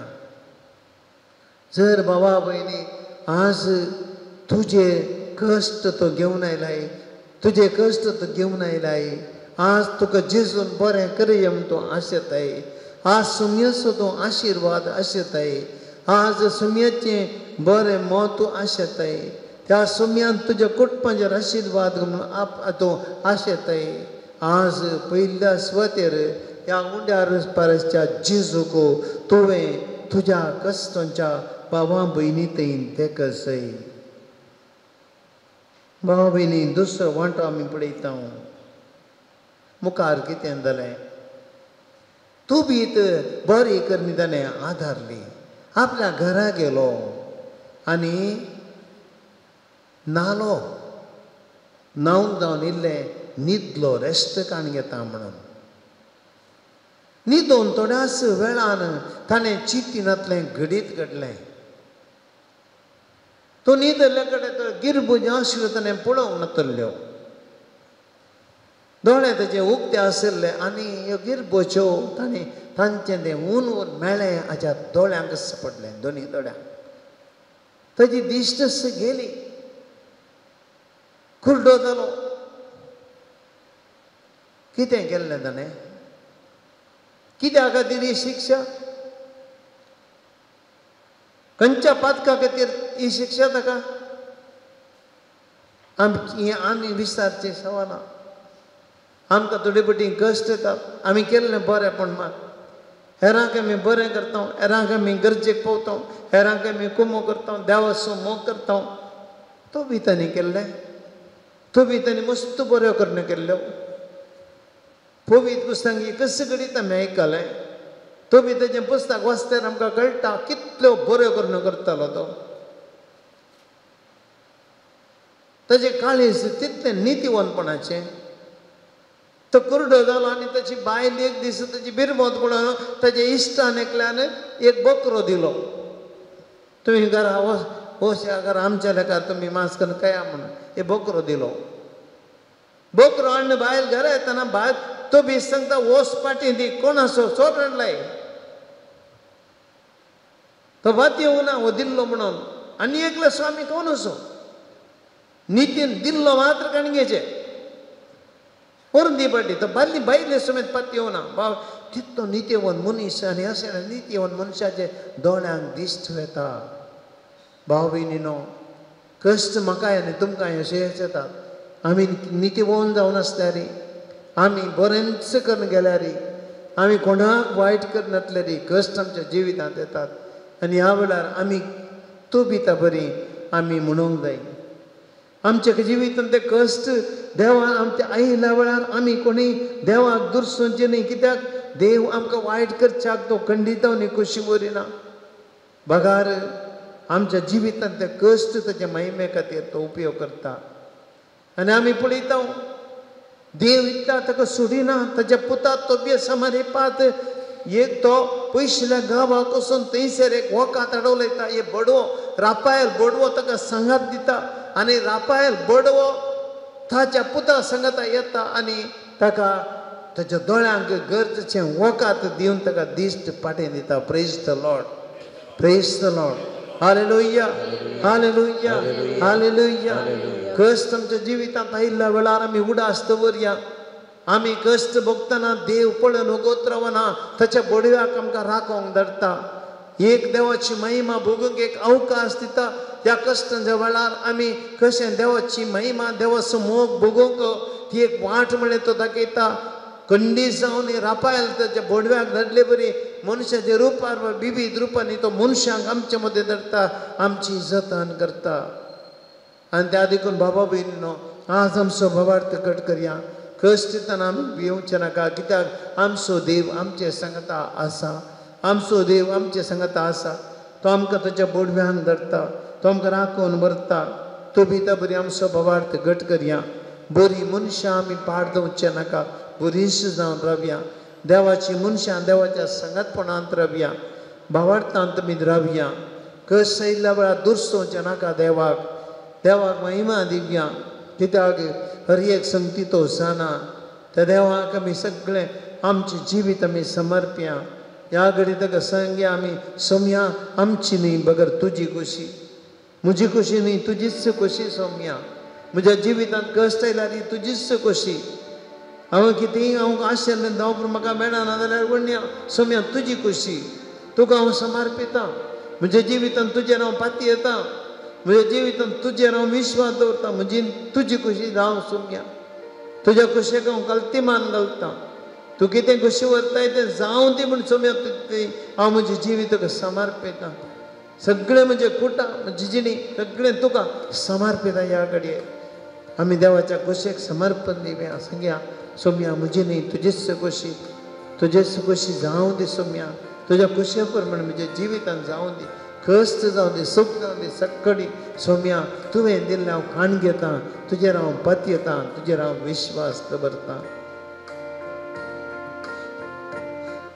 जर बाबा भयणी आज तुजे कश्ट तो घेवन आयलाय तुजे कश्ट तो घेवन आयलाय आज तुका जेजून बरें करया म्हूण तूं आशेताय आज सुमयेचो तूं आशिर्वाद आशेताय आज सुमयेचें बरें मोत तूं आशेताय त्या सोम्यान तुज्या कुटुंबाचेर आशिर्वाद म्हणून आप तूं आशेताय. आज पयल्या सुवातेर ह्या उंड्यार पारसच्या जेजूक तुवें तुज्या कश्टांच्या भावा भयणी थंय देखसय. भावा भयणी दुसरो वांटो आमी पळयता मुखार कितें जालें. तूं बीत बरी करणी ताणें आदारली आपल्या घरा गेलो आनी न्हालो न्हावन जावन इल्लें न्हिदलो रेस्ट काण घेता म्हणून. न्हिदोन थोड्याच वेळान ताणें चिंतिनातलें घडीत घडलें. तो न्हिदल्ल्या कडेन तो गिरबुज आशिल्ल्यो ताणें पळोवंक नातल्ल्यो दोळे तेजे उक्ते आशिल्ले आनी ह्यो गिरबोच्यो ताणें तांचें तें ऊन ऊन मेळ्ळें हाज्या दोळ्यांक पडलें दोनी दोळ्यांक ताजी दिश्ट गेली कुर्डो जालो. कितें केल्लें ताणें कित्या खातीर ही शिक्षा खंयच्या पातका खातीर ही शिक्षा ताका आमची आमी विचारचें सवालां. आमकां थोडे पटी कश्ट येतात आमी केल्लें बरें पूण मात हेरांक आमी बरें करता हेरांक आमी गरजेक पावता हेरांक आमी कुमो करता देवाचो मोग करता. तो बी तांणी केल्लें तो बी तांणी मस्त बऱ्यो करण्यो केल्ल्यो. पवित्र पुस्तक कशें घडीत आमी आयकलें तो बी तेजें पुस्तक वाचल्यार आमकां कळटा कितल्यो बऱ्यो करण्यो करतालो तो. ताजें काळीज तितलें नितीवंतपणाचें. तो कुर्डो जालो आनी ताची बायल एक दीस ताची बिरमोत पळोवन ताच्या इश्टान एकल्यान एक बकरो दिलो. तुमी घरा वोशा घरा आमच्या लेखार तुमी मांस करून खाया म्हणून एक बकरो दिलो. बकरो हाडून बायल घरा येतना बायल तो बी सांगता वोस पाटी दी कोणाचो चोर हाडलाय तो वात येवना हो दिल्लो म्हणून आनी एकलो स्वामी कोण असो नितीन दिल्लो मात्र कणगेचे व्हरून दी पाटी तो बायली बायले समेत पाती येवना. बाब तितलो नित्यवन मनीस आनी अशें नित्यवन मनशाचे दोळ्यांक दिश्ट वेता. भाव भयणीनो कश्ट म्हाकाय आनी तुमकां अशेंच येतात. आमी नितीवन जावन आसल्यार आमी बरेंच करून गेल्यार आमी कोणाक वायट करनातल्यार कश्ट आमच्या जिवितांत येतात. आनी ह्या वेळार आमी तूं बिता बरी आमी म्हणूंक जाय आमच्या जिवितांत ते कश्ट देवान आमच्या आयिल्ल्या वेळार आमी कोणी देवाक दुरसोवचें न्ही कित्याक देव आमकां वायट करच्याक तो खंडीत न्ही खोशी वरिना. बगार आमच्या जिवितांत ते कश्ट ताच्या महिमे खातीर तो उपयोग करता. आनी आमी पळयता देव इतला ताका सोडिना ताच्या पुतात तो बी समारे पात एक तो पयशिल्ल्या गांवाक वचून थंयसर एक वखात अडवलयता. हे बडवो रापायल बडवो ताका सांगात दिता आनी रापायल बडवो ताच्या पुता सांगाता येता आनी ताका ताच्या दोळ्यांक गरजेचें वखात दिवन ताका दिश्ट पाटें दिता. Praise the Lord praise the Lord. Hallelujah hallelujah hallelujah. कश्ट आमच्या जिवितांत आयिल्ल्या वेळार आमी उडास दवरया. आमी कश्ट भोगतना देव पळोवन वगत रावना ताच्या बडव्याक आमकां राखोवंक धरता. एक देवाची महिमा भोगूंक एक अवकाश दिता. ह्या कश्टांच्या वेळार आमी कशें देवाची महिमा देवाचो मोग भोगूंक ती एक वाट म्हळ्यार तो दाखयता. कंडी जावन रापायल ताच्या बोडव्याक धाडले बरी मनशाच्या रुपार विविध रुपांनी तो मनशांक आमचे मदें धरता आमची जतन करता. आनी त्या देखून बाबा भयणीनो आज आमचो भावार्थ कट करया. कश्ट येतना आमी भिवचें नाका कित्याक आमचो देव आमचे सांगता आसा आमचो देव आमचे सांगता आसा. तो आमकां ताच्या बोडव्यांक धरता तो आमकां राखून व्हरता. तो भितर बरी आमचो भावार्थ घट करया. बरी मनशां आमी पाड दवरचें नाका बरीच जावन रावया. देवाची मनशां देवाच्या सांगातपणांत रावया भावार्थांत आमी रावया. कश्ट आयिल्ल्या वेळार दुरसोवचें नाका देवाक देवाक महिमा दिवया कित्याक हर एक संगती तो जाणा. त्या देवाक आमी सगळें आमचें जिवीत आमी समर्प्या. ह्या घडी ताका सांगया आमी सोमया आमची न्ही बगर तुजी खोशी म्हजी खोशी न्ही तुजीच खोशी सोमया. म्हज्या जिवितांत कश्ट आयल्यार ही तुजीच खोशी. हांव कितेंय हांव आशिल्लें धांव पूण म्हाका मेळना जाल्यार वण्या सोमया तुजी खोशी तुका हांव समर्पितां. म्हज्या जिवितान तुजेर हांव पातयेता, म्हज्या जिवितान तुजेर हांव विश्वास दवरता, म्हजी तुजी खुशी जावं सोम्या, तुज्या खुशेक हांव कल्तिमान घालता, तूं कितें खुशी व्हरताय तें जावं दी म्हूण सोम्या हांव म्हजें जिवीत तुका समर्पिता, सगळें म्हजें कुटां म्हजी जिणी सगळें तुका समर्पिता. ह्या घडये आमी देवाच्या खुशेक समर्पण दिवया. सांगया सोम्या म्हजी न्ही तुजीच खुशी, तुजेच खुशी जावं दी सोम्या, तुज्या खुशे प्रमाण म्हज्या जिवितान जावं दी, कश्ट जावं दी, सूख जावं दी, सक्कडी सोम्या तुवें दिल्लें हांव खाण घेता, तुजेर हांव पतयेता, तुजेर हांव विश्वास दवरता.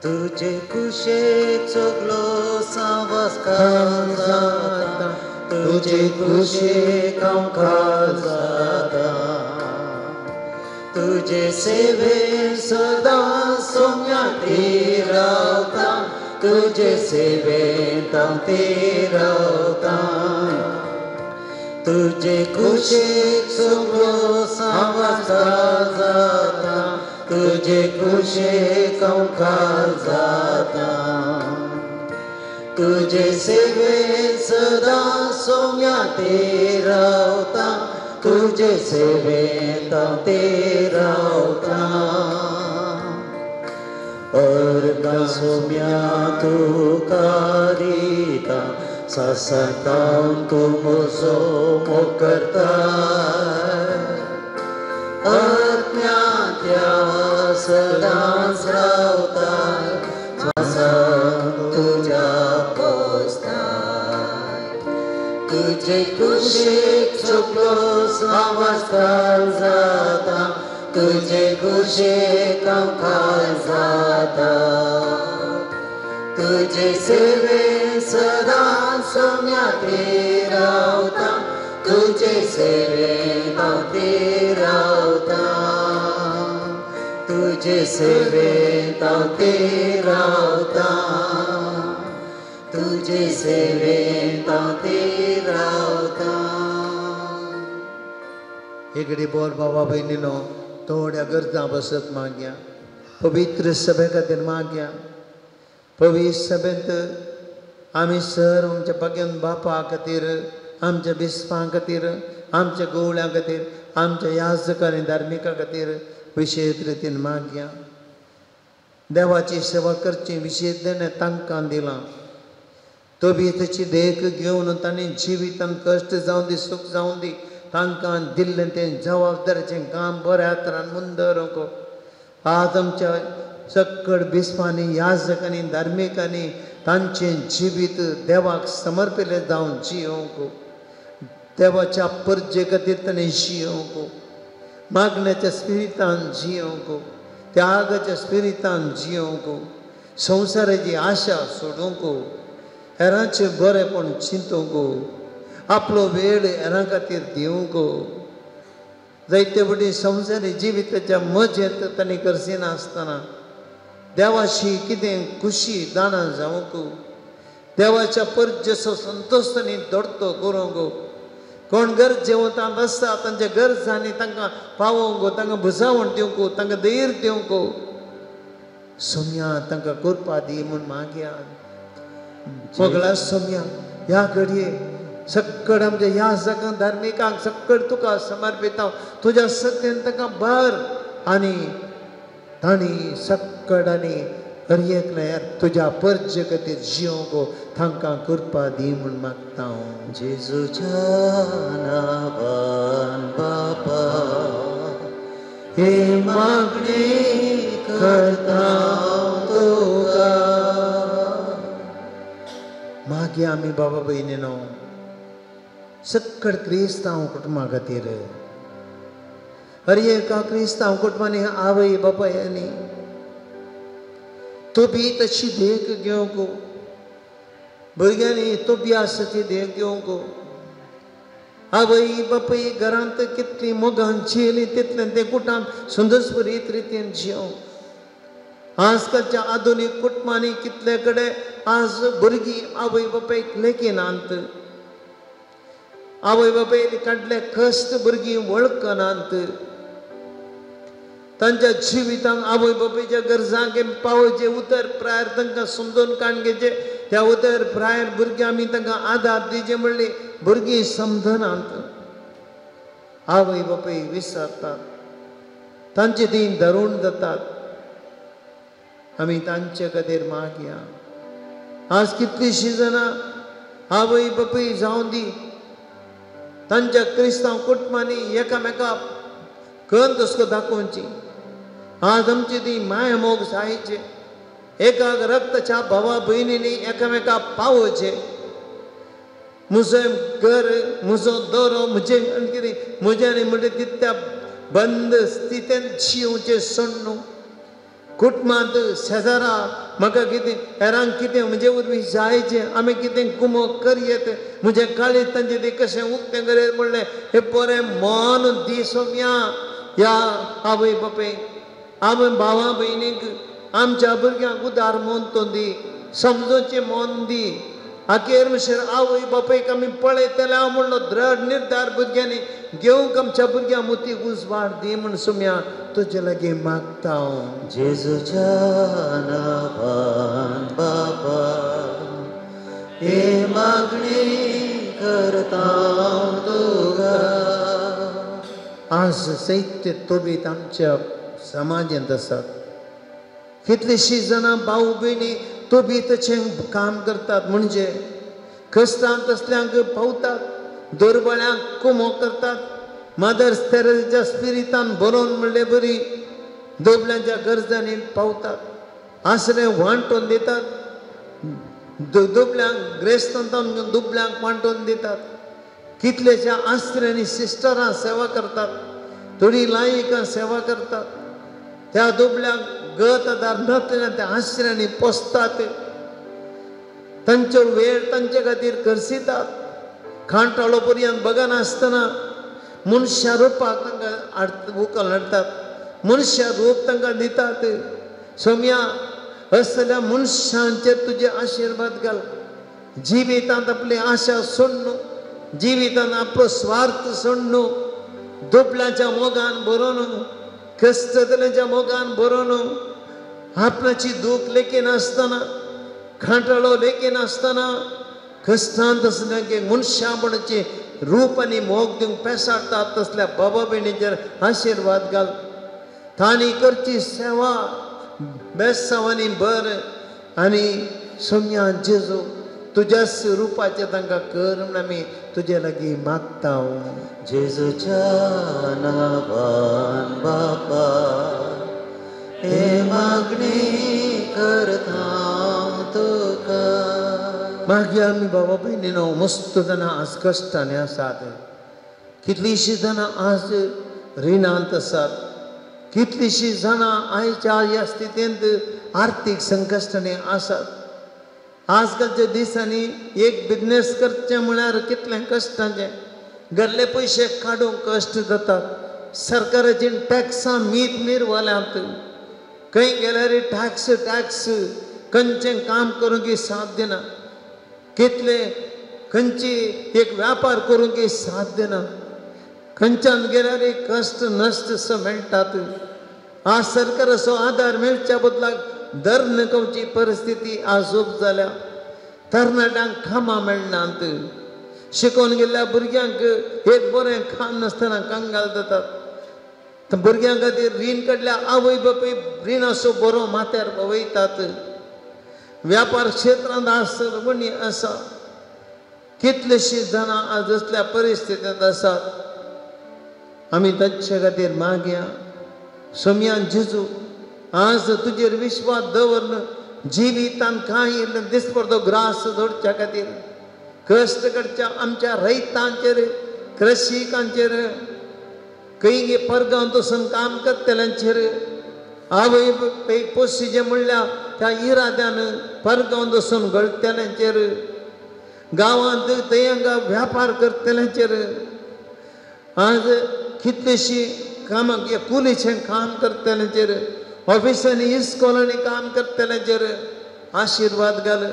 तुझे कुशेक सगलो सांवास खाल जाता, तुझे कुशेक हांव खाल जाता, तुझे सेवेन सदां सोम्या ती रावता, तुझे सेवेन हांव ती रावता, तुझे कुशेक सगलो सांवास खाल जाता, तुझे कुशेक हांव खाल जाता, तुझे सेवेन सदां सोम्या ती रावता, तुझे सेवेन हांव ती रावता. अर्गां सोम्या तुका दिता, सासांतावन तूं म्हजो मोग करता, आत्म्यांत्या सदांच रावता, स्वासान तुज्या पोसताय, तुजे कुशीक सगलो सांवास खाल जाता, तुजे कुशीक हांव खाल जाता, तुजे सेवेन सदां सोम्या ती रावता, तुजे सेवेन हांव ती रावता, तुजे सेवेन हांव ती रावता, तुजे सेवेन हांव ती रावता. एकडे बोल बाबा भयणीनो थोड्या गरजां बसत मागया, पवित्र सभे खातीर मागया. पवित्र सभेंत आमी सर आमच्या भाग्यान बापा खातीर, आमच्या बिस्पां खातीर, आमच्या गवळ्यां खातीर, आमच्या याजक आनी धार्मिकां खातीर विशेश रितीन मागया. देवाची सेवा करची विशेश देणें तांकां दिलां, तबीयतेची देख घेवन तांणी जिवितान कश्ट जावं दी, सूख जावं दी, तांकां दिल्लें तें जबाबदारीचें काम बऱ्या तरान मुंदरूंक. आज आमच्या सक्कड बिस्पांनी, याजकांनी, धार्मिकांनी तांचें जिवीत देवाक समर्पिल्लें जावन जियोवंक, देवाच्या परजे खातीर ताणें जियोवंक, मागण्याच्या स्पिरितान जियोवंक, त्यागाच्या स्पिरितान जियोवंक, संवसाराची आशा सोडूंक, हेरांचें बरेंपण चिंतूंक, आपलो वेळ हेरां खातीर दिवंक, जायते फावटी संवसारी जिविताच्या मजेंत तांणी करसिनासतना देवाशी कितें खुशी जाणा जावंक, देवाच्या परजेचो संतोश तांणी दोडतो करूंक, कोण गरजेवंतांत आसता तांच्या गरजांनी तांकां पावोवंक, तांकां भुजावण दिवंक, तांकां धैर्य दिवंक, सोम्या तांकां कृपा दी म्हूण मागया. मोगला सोम्या ह्या घडये सक्कड आमच्या ह्या सगळ्या धार्मिकांक सक्कड तुका समर्पिता, तुज्या सत्यान तांकां भर आनी तांणी सक्कड आनी हर एकल्या तुज्या परजे खातीर जियोवंक तांकां कृपा दी म्हूण मागता हांव. जेजूच्या नांवान बापा हे मागणी करता तुका. मागीर आमी बाबा भयणीनो सक्कड क्रिस्तांव कुटुंबा खातीर, हर एका क्रिस्तांव कुटुंबांनी आवय बापायांनी तोबी तशी देख घेवंक, भुरग्यांनी तोबी आसा ती देख घेवंक, आवय बापाय घरांत कितली मोगान जियेली तितलें तें कुटांब सुंदरस्वरीत रितीन जियोवंक. आजकालच्या आधुनीक कुटुंबांनी कितले कडेन आज भुरगीं आवय बापायक लेखिनात, आवय बापायन काडले कश्ट भुरगीं वळखनात, तांच्या जिवितांत आवय बापायच्या गरजांक पावोवचें उतर प्रायर तांकां समजून काडून घेवचें त्या उतर प्रायर भुरगीं आमी तांकां आदार दिवचे म्हणली भुरगीं समजनात. आवय बापूय विसरतात, तांचे तीं धरून जातात. आमी तांचे खातीर मागया. आज कितलींशीं जाणां आवय बापूय जावं दी तांच्या क्रिस्तांव कुटुंबांनी एकामेका कन तसको दाखोवची. आज आमची ती माय मोग जायचे, एकाक रक्ताच्या भावा भयणींनी एकामेका पावोवचे. म्हजो घर, म्हजो दोरो, म्हजें कितें म्हज्यानी म्हणटा तितल्या बंद स्थितीन जिवचें सोडून कुटुंबांत शेजारा म्हाका कितें हेरांक कितें म्हजे वरवीं जायचें, आमी कितें कुमक करयेत, म्हजें काळीज तांचें तें कशें उक्तें करयेत म्हणलें हें बरें मन दी सोम्या ह्या आवय बापायक, आवय भावा भयणीक, आमच्या भुरग्यांक उदार मन तो दी, समजूचें मन दी. अखेर म्हणसर आवय बापायक आमी पळयतले हांव म्हणलो दृढ निर्धार भुरग्यांनी घेवंक आमच्या भुरग्यां मोतीक उजवाड दी म्हूण सोम्या तुजे लागीं मागता हांव. जेजूच्या नांवान बाबा हे मागणी करता तुका. आज सैत्य तोबीत आमच्या समाजांत आसात. कितलींशीं जाणां भाव भयणी तोबीतचें काम करतात, म्हणजे कश्टांत तसल्यांक पावतात, दुर्बळ्यांक कुमो करतात. मदर तेरेजाच्या स्पिरितान बरोवन म्हणले बरी दुबल्यांच्या गरजांनी पावतात, आसरे वांटून दितात, दुबल्यांक ग्रेस्तांत दुबल्यांक वांटून दितात. कितलेच्या आसऱ्यांनी सिस्टरां सेवा करतात, थोडीं लायिकां सेवा करतात. त्या दुबल्यांक गत आदार नासलेल्या त्या आसऱ्यांनी पोसतात, तांचो वेळ तांचे खातीर करसितात. खांटाळो पर्यंत बगनासतना मनशा रुपाक तांकां उकल हाडटात, मनशा रूप तांकां दितात. सोम्या असल्या मनशांचेर तुजे आशिर्वाद घाल. जिवितांत आपली आशा सोडून, जिवितांत आपलो स्वार्थ सोडून, दुबल्यांच्या मोगान भरोवन, कश्टतल्यांच्या मोगान भरोवन, आपणाची दूख लेखिनासतना, खांटाळो लेखिनासतना, कश्टांत आसल्या मनशापणाचें रूप आनी मोग दिवंक पेसाडटात तसल्या बाबा भयणीचेर आशिर्वाद घाल. तांणी करची सेवा बेसांवांनी भर आनी सोम्या जेजू तुज्याच रुपाचें तांकां कर म्हूण आमी तुजे लागीं मागता. जेजूच्या नांवान बापा हे मागणी करता तुका. मागीर आमी बाबा भयणीनो मस्त जाणां आज कश्टांनी आसात, कितलींशीं जाणां आज रिणांत आसात, कितलींशीं जाणां आयच्या ह्या स्थितींत आर्थीक संकश्टांनी आसात. आजकालच्या दिसांनी एक बिजनेस करचें म्हळ्यार कितलें कश्टांचें, घरले पयशे काडूंक कश्ट जातात. सरकाराची टॅक्सां मीत मिरवाल्यांत, खंय गेल्यार टॅक्स टॅक्स, खंयचें काम करूंक साथ दिना, कितले खंयची एक व्यापार करूंक साथ दिना, खंयच्यान गेल्यार कश्ट नश्ट सो मेळटात. आज सरकाराचो आदार मेळच्या बदलाक दर नकवची परिस्थिती आज उब जाल्या. तरणाट्यांक कामां मेळनात, शिकोवन गेल्ल्या भुरग्यांक एक बरें काम नासतना कंगाल जातात. भुरग्यां खातीर रीण काडल्या आवय बापूय रिणाचो बरो माथ्यार वयतात. व्यापार क्षेत्रांत आज सर्वणी आसा, कितलेशीं जाणां आज असल्या परिस्थितींत आसात. आमी तांचे खातीर मागया सोम्यान जेजू आज तुजेर विश्वास दवरन जिवितान कांय दिसपडतो ग्रास जोडच्या खातीर कश्ट करच्या आमच्या रैतांचेर, कृषिकांचेर, खंय परगांव वचून काम करतल्यांचेर, आवय पोशिचें म्हणल्यार त्या इराद्यान परगांव वचून घडटल्यांचेर, गांवांत थंय हांगा व्यापार करतल्यांचेर, आज कितलींशीं कामां कुलीचें काम करतल्यांचेर, ऑफिसांनी इस्कॉलांनी काम करतल्यांचेर आशिर्वाद घाल.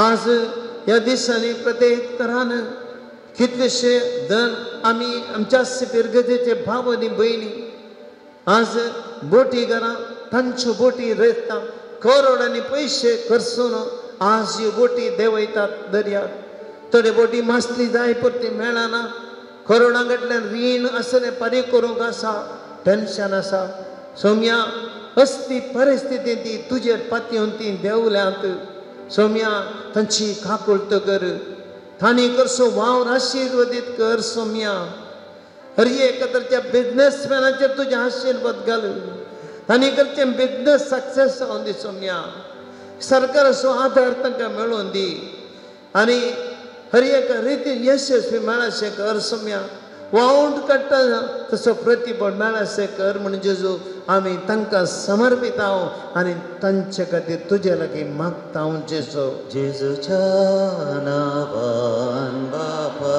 आज ह्या दिसांनी प्रत्येक तरान कितलेशे जण आमी आमच्याच फिरगजेचे भाव आनी भयणी आज बोटी घरां तांच्यो बोटी रेसता, करोडांनी पयशे खर्चून आज ह्यो बोटी देंवयतात दर्यार, थोडे बोटी मासली जाय परती मेळना, करोडां कडल्यान रीण आसलें फारीक करूंक आसा, टेन्शन आसा। सोम्या असली परिस्थिती ती तुजेर पातयेवन ती देंवल्यांत। सोम्या तांची काकुळट कर, तांणी करसो वावर आशिर्वदीत कर। सोम्या हर एक तरच्या बिजनेसमॅनाचेर तुजें आशिर्वाद घाल, तांणी करचें बिजनेस सक्सेस जावन दी। सोम्या सरकाराचो आदार तांकां मेळोवन दी आनी हर एक रितीन यशस्वी मेळाशें कर। सोम्या वावंट काडटा तसो प्रतिबळ मेळाशें कर म्हण जेजू आमी तांकां समर्पिता आनी तांचे खातीर तुजे लागीं मागता जेजू। जेजूच्या नांवान बापा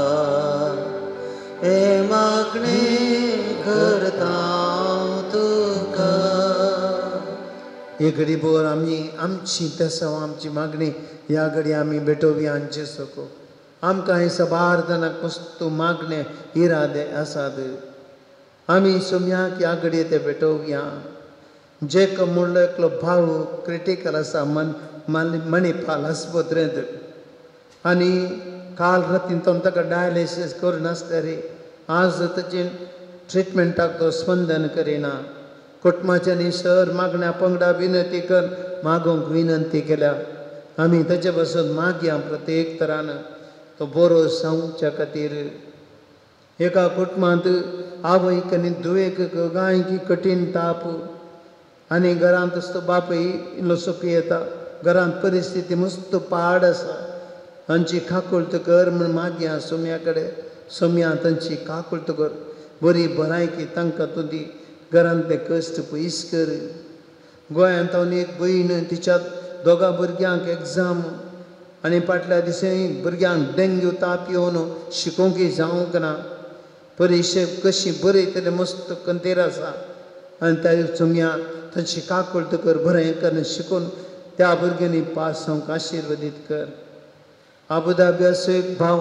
हे मागणे करता तुका। हे घडी भर आमी आमची तेसांव आमची मागणी ह्या घडी आमी भेटोवया जेजूक। आमकां हे सबार जाणां वस्तू मागणे इरादे आसात, आमी सोम्याक ह्या घडये ते भेटोवया। जेक म्हणलो एकलो भाव क्रिटिकल आसा मणिपाल आस्पत्रेंत आनी काल रातीन तो ताका डायलिसीस करून आसतरी आज ताची ट्रिटमेंटाक तो स्पंदन करिना। कुटुंबाच्यांनी सर मागण्या पंगडा विनंती कर मागूंक विनंती केल्या, आमी ताचे पासून मागया प्रत्येक तरान तो बरो जावच्या खातीर। एका कुटुंबांत आवयक आनी धुवेक गायकी कठीण ताप आनी घरांत आसतो बापूय इल्लोसो पियेता, घरांत परिस्थिती मस्त पाड आसा, तांची काकुळट कर म्हूण मागया सोम्या कडेन। सोम्या तांची काकुळट कर, बरी भलायकी तांकां तूं दी, घरांतले कश्ट पयस कर। गोंयांत हांव एक भयण तिच्या दोगां भुरग्यांक एग्जाम आनी फाटल्या दिसांनी भुरग्यांक डेंग्यू ताप येवन शिकोवंक जावंक ना, परिक्षेक कशी बरयतले मस्त कंतेर आसा आनी त्या सोम्या तांची काकुळट कर, बरें कर शिकून त्या भुरग्यांनी पास जावंक आशिर्वदीत कर। आबुधाबी असो एक भाव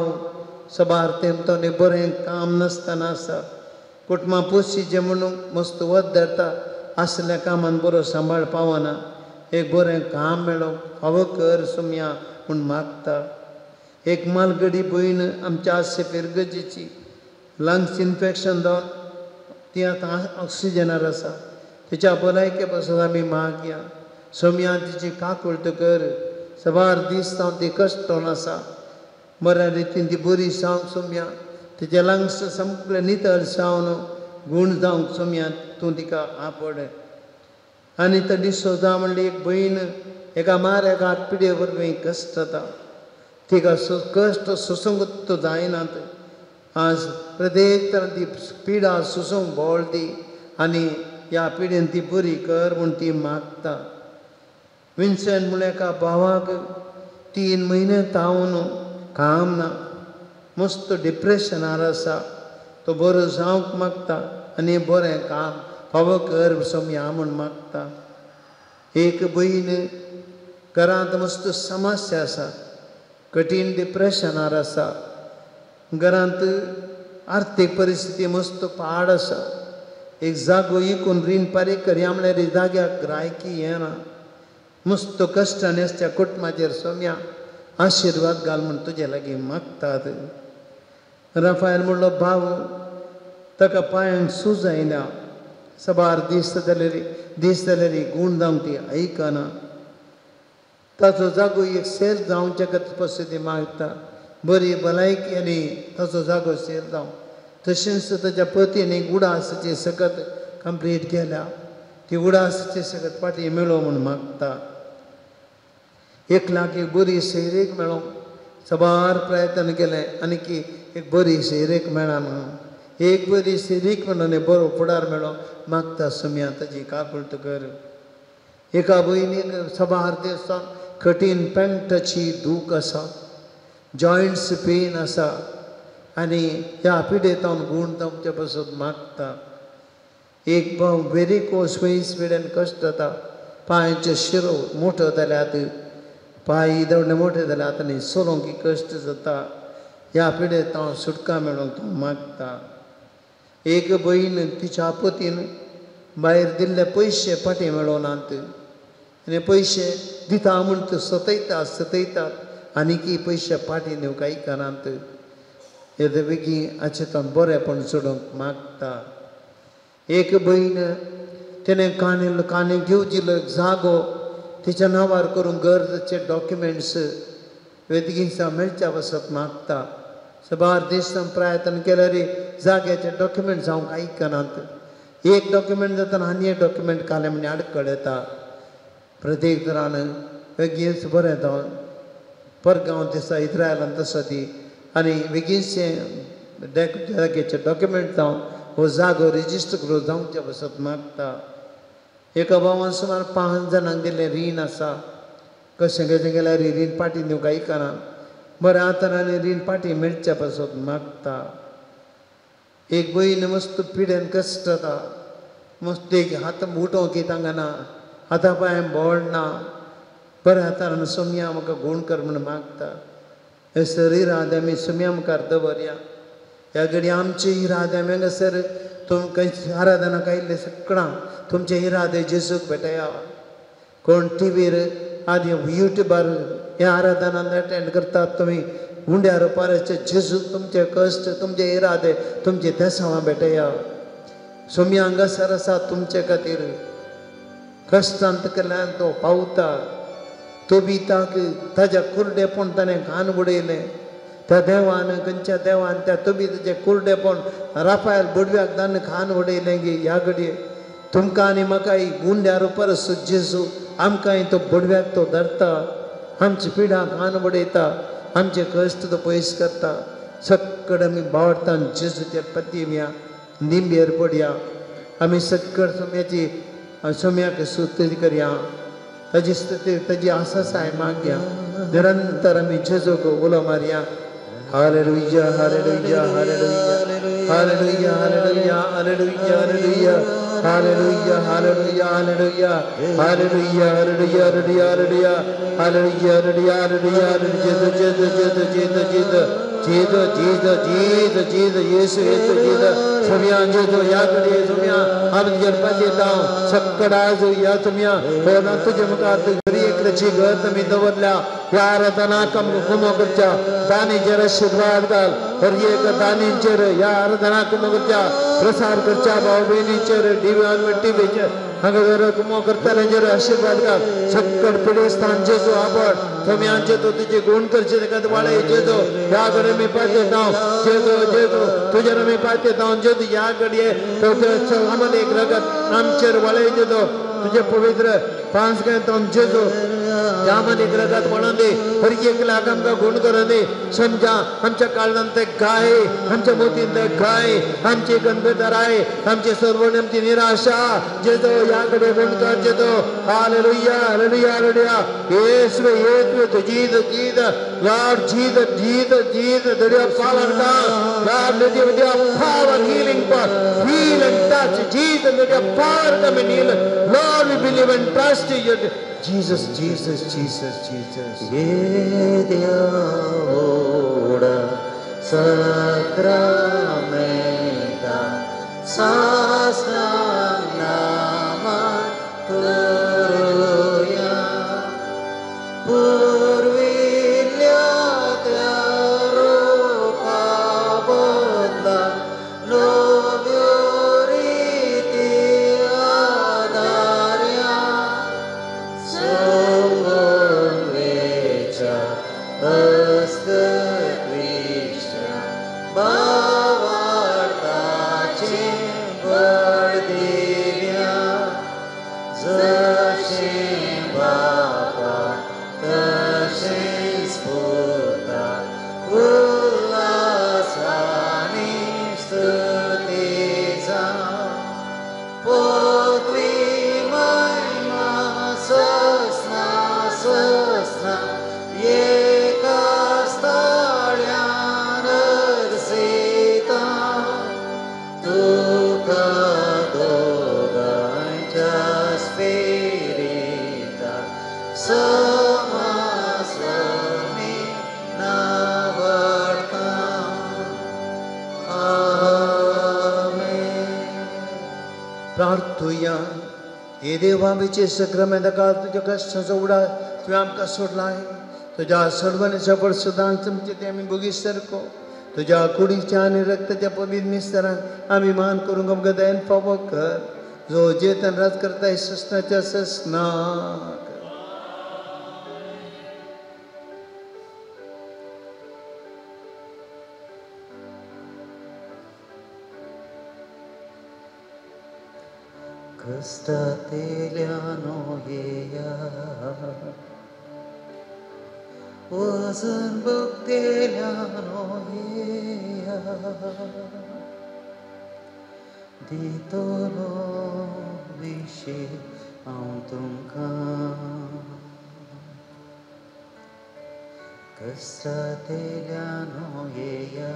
सबार तेंप तो बरें काम नासतना आसा, कुटुंबां पोशीचें म्हणून मस्त वत धरता, आसल्या कामान बरो सांबाळ पावना, एक बरें काम मेळो फावो कर सोम्या म्हूण मागता। एक मालगडी भयण आमच्या आस्य फिरगजेची लंग्स इन्फेक्शन जावन ती आतां ऑक्सिजनार आसा, तिच्या भलायके पासून आमी मागया। सोम्या तिची काकुळट कर, सबार दीस जावन ती कश्टोन आसा, बऱ्या रितीन ती बरी जावंक सोम्या, तिचे लंग्स सामकें नितळ जावन गूण जावंक सोम्या तूं तिका आपड। आनी तो डिसोजा म्हणली एक भयण एका माऱ्याक हात पिडये वरवीं कश्ट जाता, तिका कश्ट सोसूंक तो जायनात, आज प्रत्येक तरान ती पिडा सोसूंक बोळ दी आनी ह्या पिडेन ती बरी कर म्हूण ती मागता। विन्सेंट म्हणल्या एका भावाक 3 म्हयने तावन काम ना, मस्त डिप्रेशनार आसा, तो बरो जावंक मागता आनी बरें काम फावो कर सोम्या म्हूण मागता। एक भयण घरांत मस्त समस्या आसा, कठीण डिप्रेशनार आसा, घरांत आर्थीक परिस्थिती मस्त पाड आसा, एक जागो इकून रीण फारीक करया म्हणल्यार जाग्याक ग्रायकी येना, मस्त कश्टान आसच्या कुटुंबाचेर सोम्या आशिर्वाद घाल म्हूण तुजे लागीं मागतात। राफायल म्हणलो भाव ताका पांयांक सूज आयल्या, सबार दीस जाल्यार गूण जावंक ती आयकना, ताचो जागो एक सेल जावच्या खातीर पसून ती मागता, बरी भलायकी आनी ताचो जागो सेल जावं। तशेंच ताच्या पतीन एक उडासाची सकत कंप्लीट केल्या, ती उडासाची सकत फाटीं मेळो म्हूण मागता। 1 लाख एक बरी सैरीक मेळो, सबार प्रयत्न केले आनी की एक बरी सैरीक मेळना, एक बरी सैरीक मेळो बरो फुडार मेळो मागता। सोम्या ताजी काकुळट कर। एका भयणीक सबार दिसां कठीण पेंटाची दूख आसा, जॉयंट्स पेन आसा आनी ह्या पिडेतावन गूण जावचे पासून मागता। एक भाव वेरिकोस वेन्स पिडेन कश्ट जाता, पांयाचे शिरो मोठो जाल्यात, पांय दवडे मोठे जाल्यात आनी चलोवंक कश्ट जाता, ह्या पिडेतावन सुटका मेळोवंक तो मागता। एक भयण तिच्या पतीन भायर दिल्ले पयशे फाटीं मेळोनात, आनी पयशे दिता म्हूण ते सतयतात सतयतात आनीकी पयशे फाटीं दिवंक आयकनात. येदे बेगीन हाचें तो बरेंपण चडोवंक मागता. एक भयण तेणें काणी काणी घेवजिलो एक जागो तिच्या नांवार करून गरजेचे डॉक्युमेंट्स वेदगींसा मेळच्या पासत मागता. सबार दीस प्रयत्न केल्यार जाग्याचे डॉक्युमेंट्स जावंक आयकनात. एक डॉक्युमेंट जातना आनी एक डॉक्युमेंट कालें म्हण आडखळ येता. प्रत्येक तरान बेगीनच बरें जावन परगांव दिसा इस्रायलान तसो ती आनी बेगीनशें जाग्याचे डॉक्युमेंट जावन हो जागो रेजिस्टर करून जावच्या पासत मागता. एका भावान सुमार 5 जाणांक दिल्लें रीण आसा. कशें कशें केल्यार रीण फाटीं दिवंक आयकना. बरें आतां आनी रीण फाटीं मेळच्या पासत मागता. एक भयण मस्त पिडेन कश्ट जाता, मस्त एक हात उठोवंक तांकां ना, हाता पांय बोळ ना. बरें आतां सोमया म्हाका गूण कर म्हूण मागता. हे सर इरादे आमी सोमया मुखार दवरया. ह्या घडी आमचे इरादे आमी हांगासर तुमकां आराधनाक आयिल्ले सगळां तुमचे इरादे जेजूक भेटया. कोण टिवीर आदी युट्यूबार ह्या आराधनान अटेंड करतात तुमी उंड्यार पाराचे जेजूक तुमचे कश्ट तुमचे इरादे तुमचे देसांवां भेटया. सोमया हांगासर आसा तुमचे खातीर कश्टांत केल्यान तो पावता. तोबिताक ताज्या कुरडेपण ताणें घाण उडयलें. त्या देवान खंयच्या देवान त्या तोबिताचें कुरडेपण राफायल बोडव्याक ताणें घाण उडयलें की ह्या घडये तुमकां आनी म्हाकाय गुंड्यार परस जेजू आमकांय तो बोडव्याक तो धरता, आमची पिडां घाण उडयता, आमचे कश्ट तो पयस करता. सगळे आमी बावडटान जेजूचेर पतिया निंबेर पडया. आमी सगळे सोम्याची सोम्याक स्तुती करया, ताजी स्तुती ताजी आसासाय मागया. निरंतर आमी जेजूक उलो मारया. Hallelujah hallelujah hallelujah hallelujah hallelujah hallelujah hallelujah hallelujah hallelujah hallelujah hallelujah hallelujah hallelujah hallelujah hallelujah hallelujah. जेजू जेजू जेजू जेजू जेजू जेजू जेजू जेजू जेजू येसू येसू जेजू सोम्या जेजू ह्या घडये सोम्या आमी तुजेर पातयेता सगळ्या ह्या सोम्या हो तुजे मुखार घरी एकल्याची गत आमी दवरल्या. ह्या आराधनाक आमकां कुमो करच्या दानीचेर आशिर्वाद घाल. हर एक दानींचेर ह्या आराधनाक कुमो करच्या प्रसार करच्या भाव भयणीचेर टिव्ही टिव्हीचेर हांगा कुमो करतल्यांचेर आशिर्वाद घाल. सगळ पिडेस्तान जेजू आपण सोम्यांचे तो तुजे गुण करचे ताका वाळे जेजू ह्या घडये आमी पातयेता जेजू जेजू तुजेर आमी पातयेता जेजू ह्या घडये आमकां एक रगत आमचेर वाळे जेजू तुजे पवित्र पांच गायन जेजू ज्यामध्ये रगत म्हणून दे. हर एकल्याक आमकां गुण करून दे. समजा आमच्या काळजांत गाय, आमच्या मोतींत गाय, आमची गंभीरताय, आमची सर्वण, आमची निराशा जेजो ह्या कडे गुण कर जेजो. Hallelujah hallelujah hallelujah. येसवे येसवे Jesus Jesus Lord Jesus Jesus Jesus. Let your power come. Lord, let your power, healing power, heal and touch. Jesus, let your power come and heal. Lord, we believe and trust you. Jesus, Jesus, Jesus, Jesus. येद्या व्हड सक्रामेंता सासनां Naaman करुया. पुर्विल्ल्या त्या रुपा बदला नव्यो रिती आदार्या. सोबोन वेच्या हस्तक्रिश्या भावार्थाचें बळ दिव्या. जशें बापा तशेंच पुता उल्हासानी स्तुती जावं. पदवी महिमा ससना ससना एका स्थाळ्यान अर्सिता. तुका दोगांच्या स्पिरिता समासमी नावडता. आमेन. प्रार्थुया. हे देवा आमचे सक्रमेंता तुज्या कश्टांचो उडास तुवें आमकां सोडलाय. तुज्या सोडवणेच्या पडसुदान तुमचे ते आमी भोगी सारको तुज्या कुडीच्या आनी रक्ताच्या पवित्र मिस्तरांक आमी मान करूंक आमकां दयेन फावो कर, जो जेतन राज करताय ससनाच्या ससनाक. कष्टांतल्यानो येया वजन भोगतेल्यानो येया दितलो विशे हांव तुमकां. कष्टांतल्यानो येया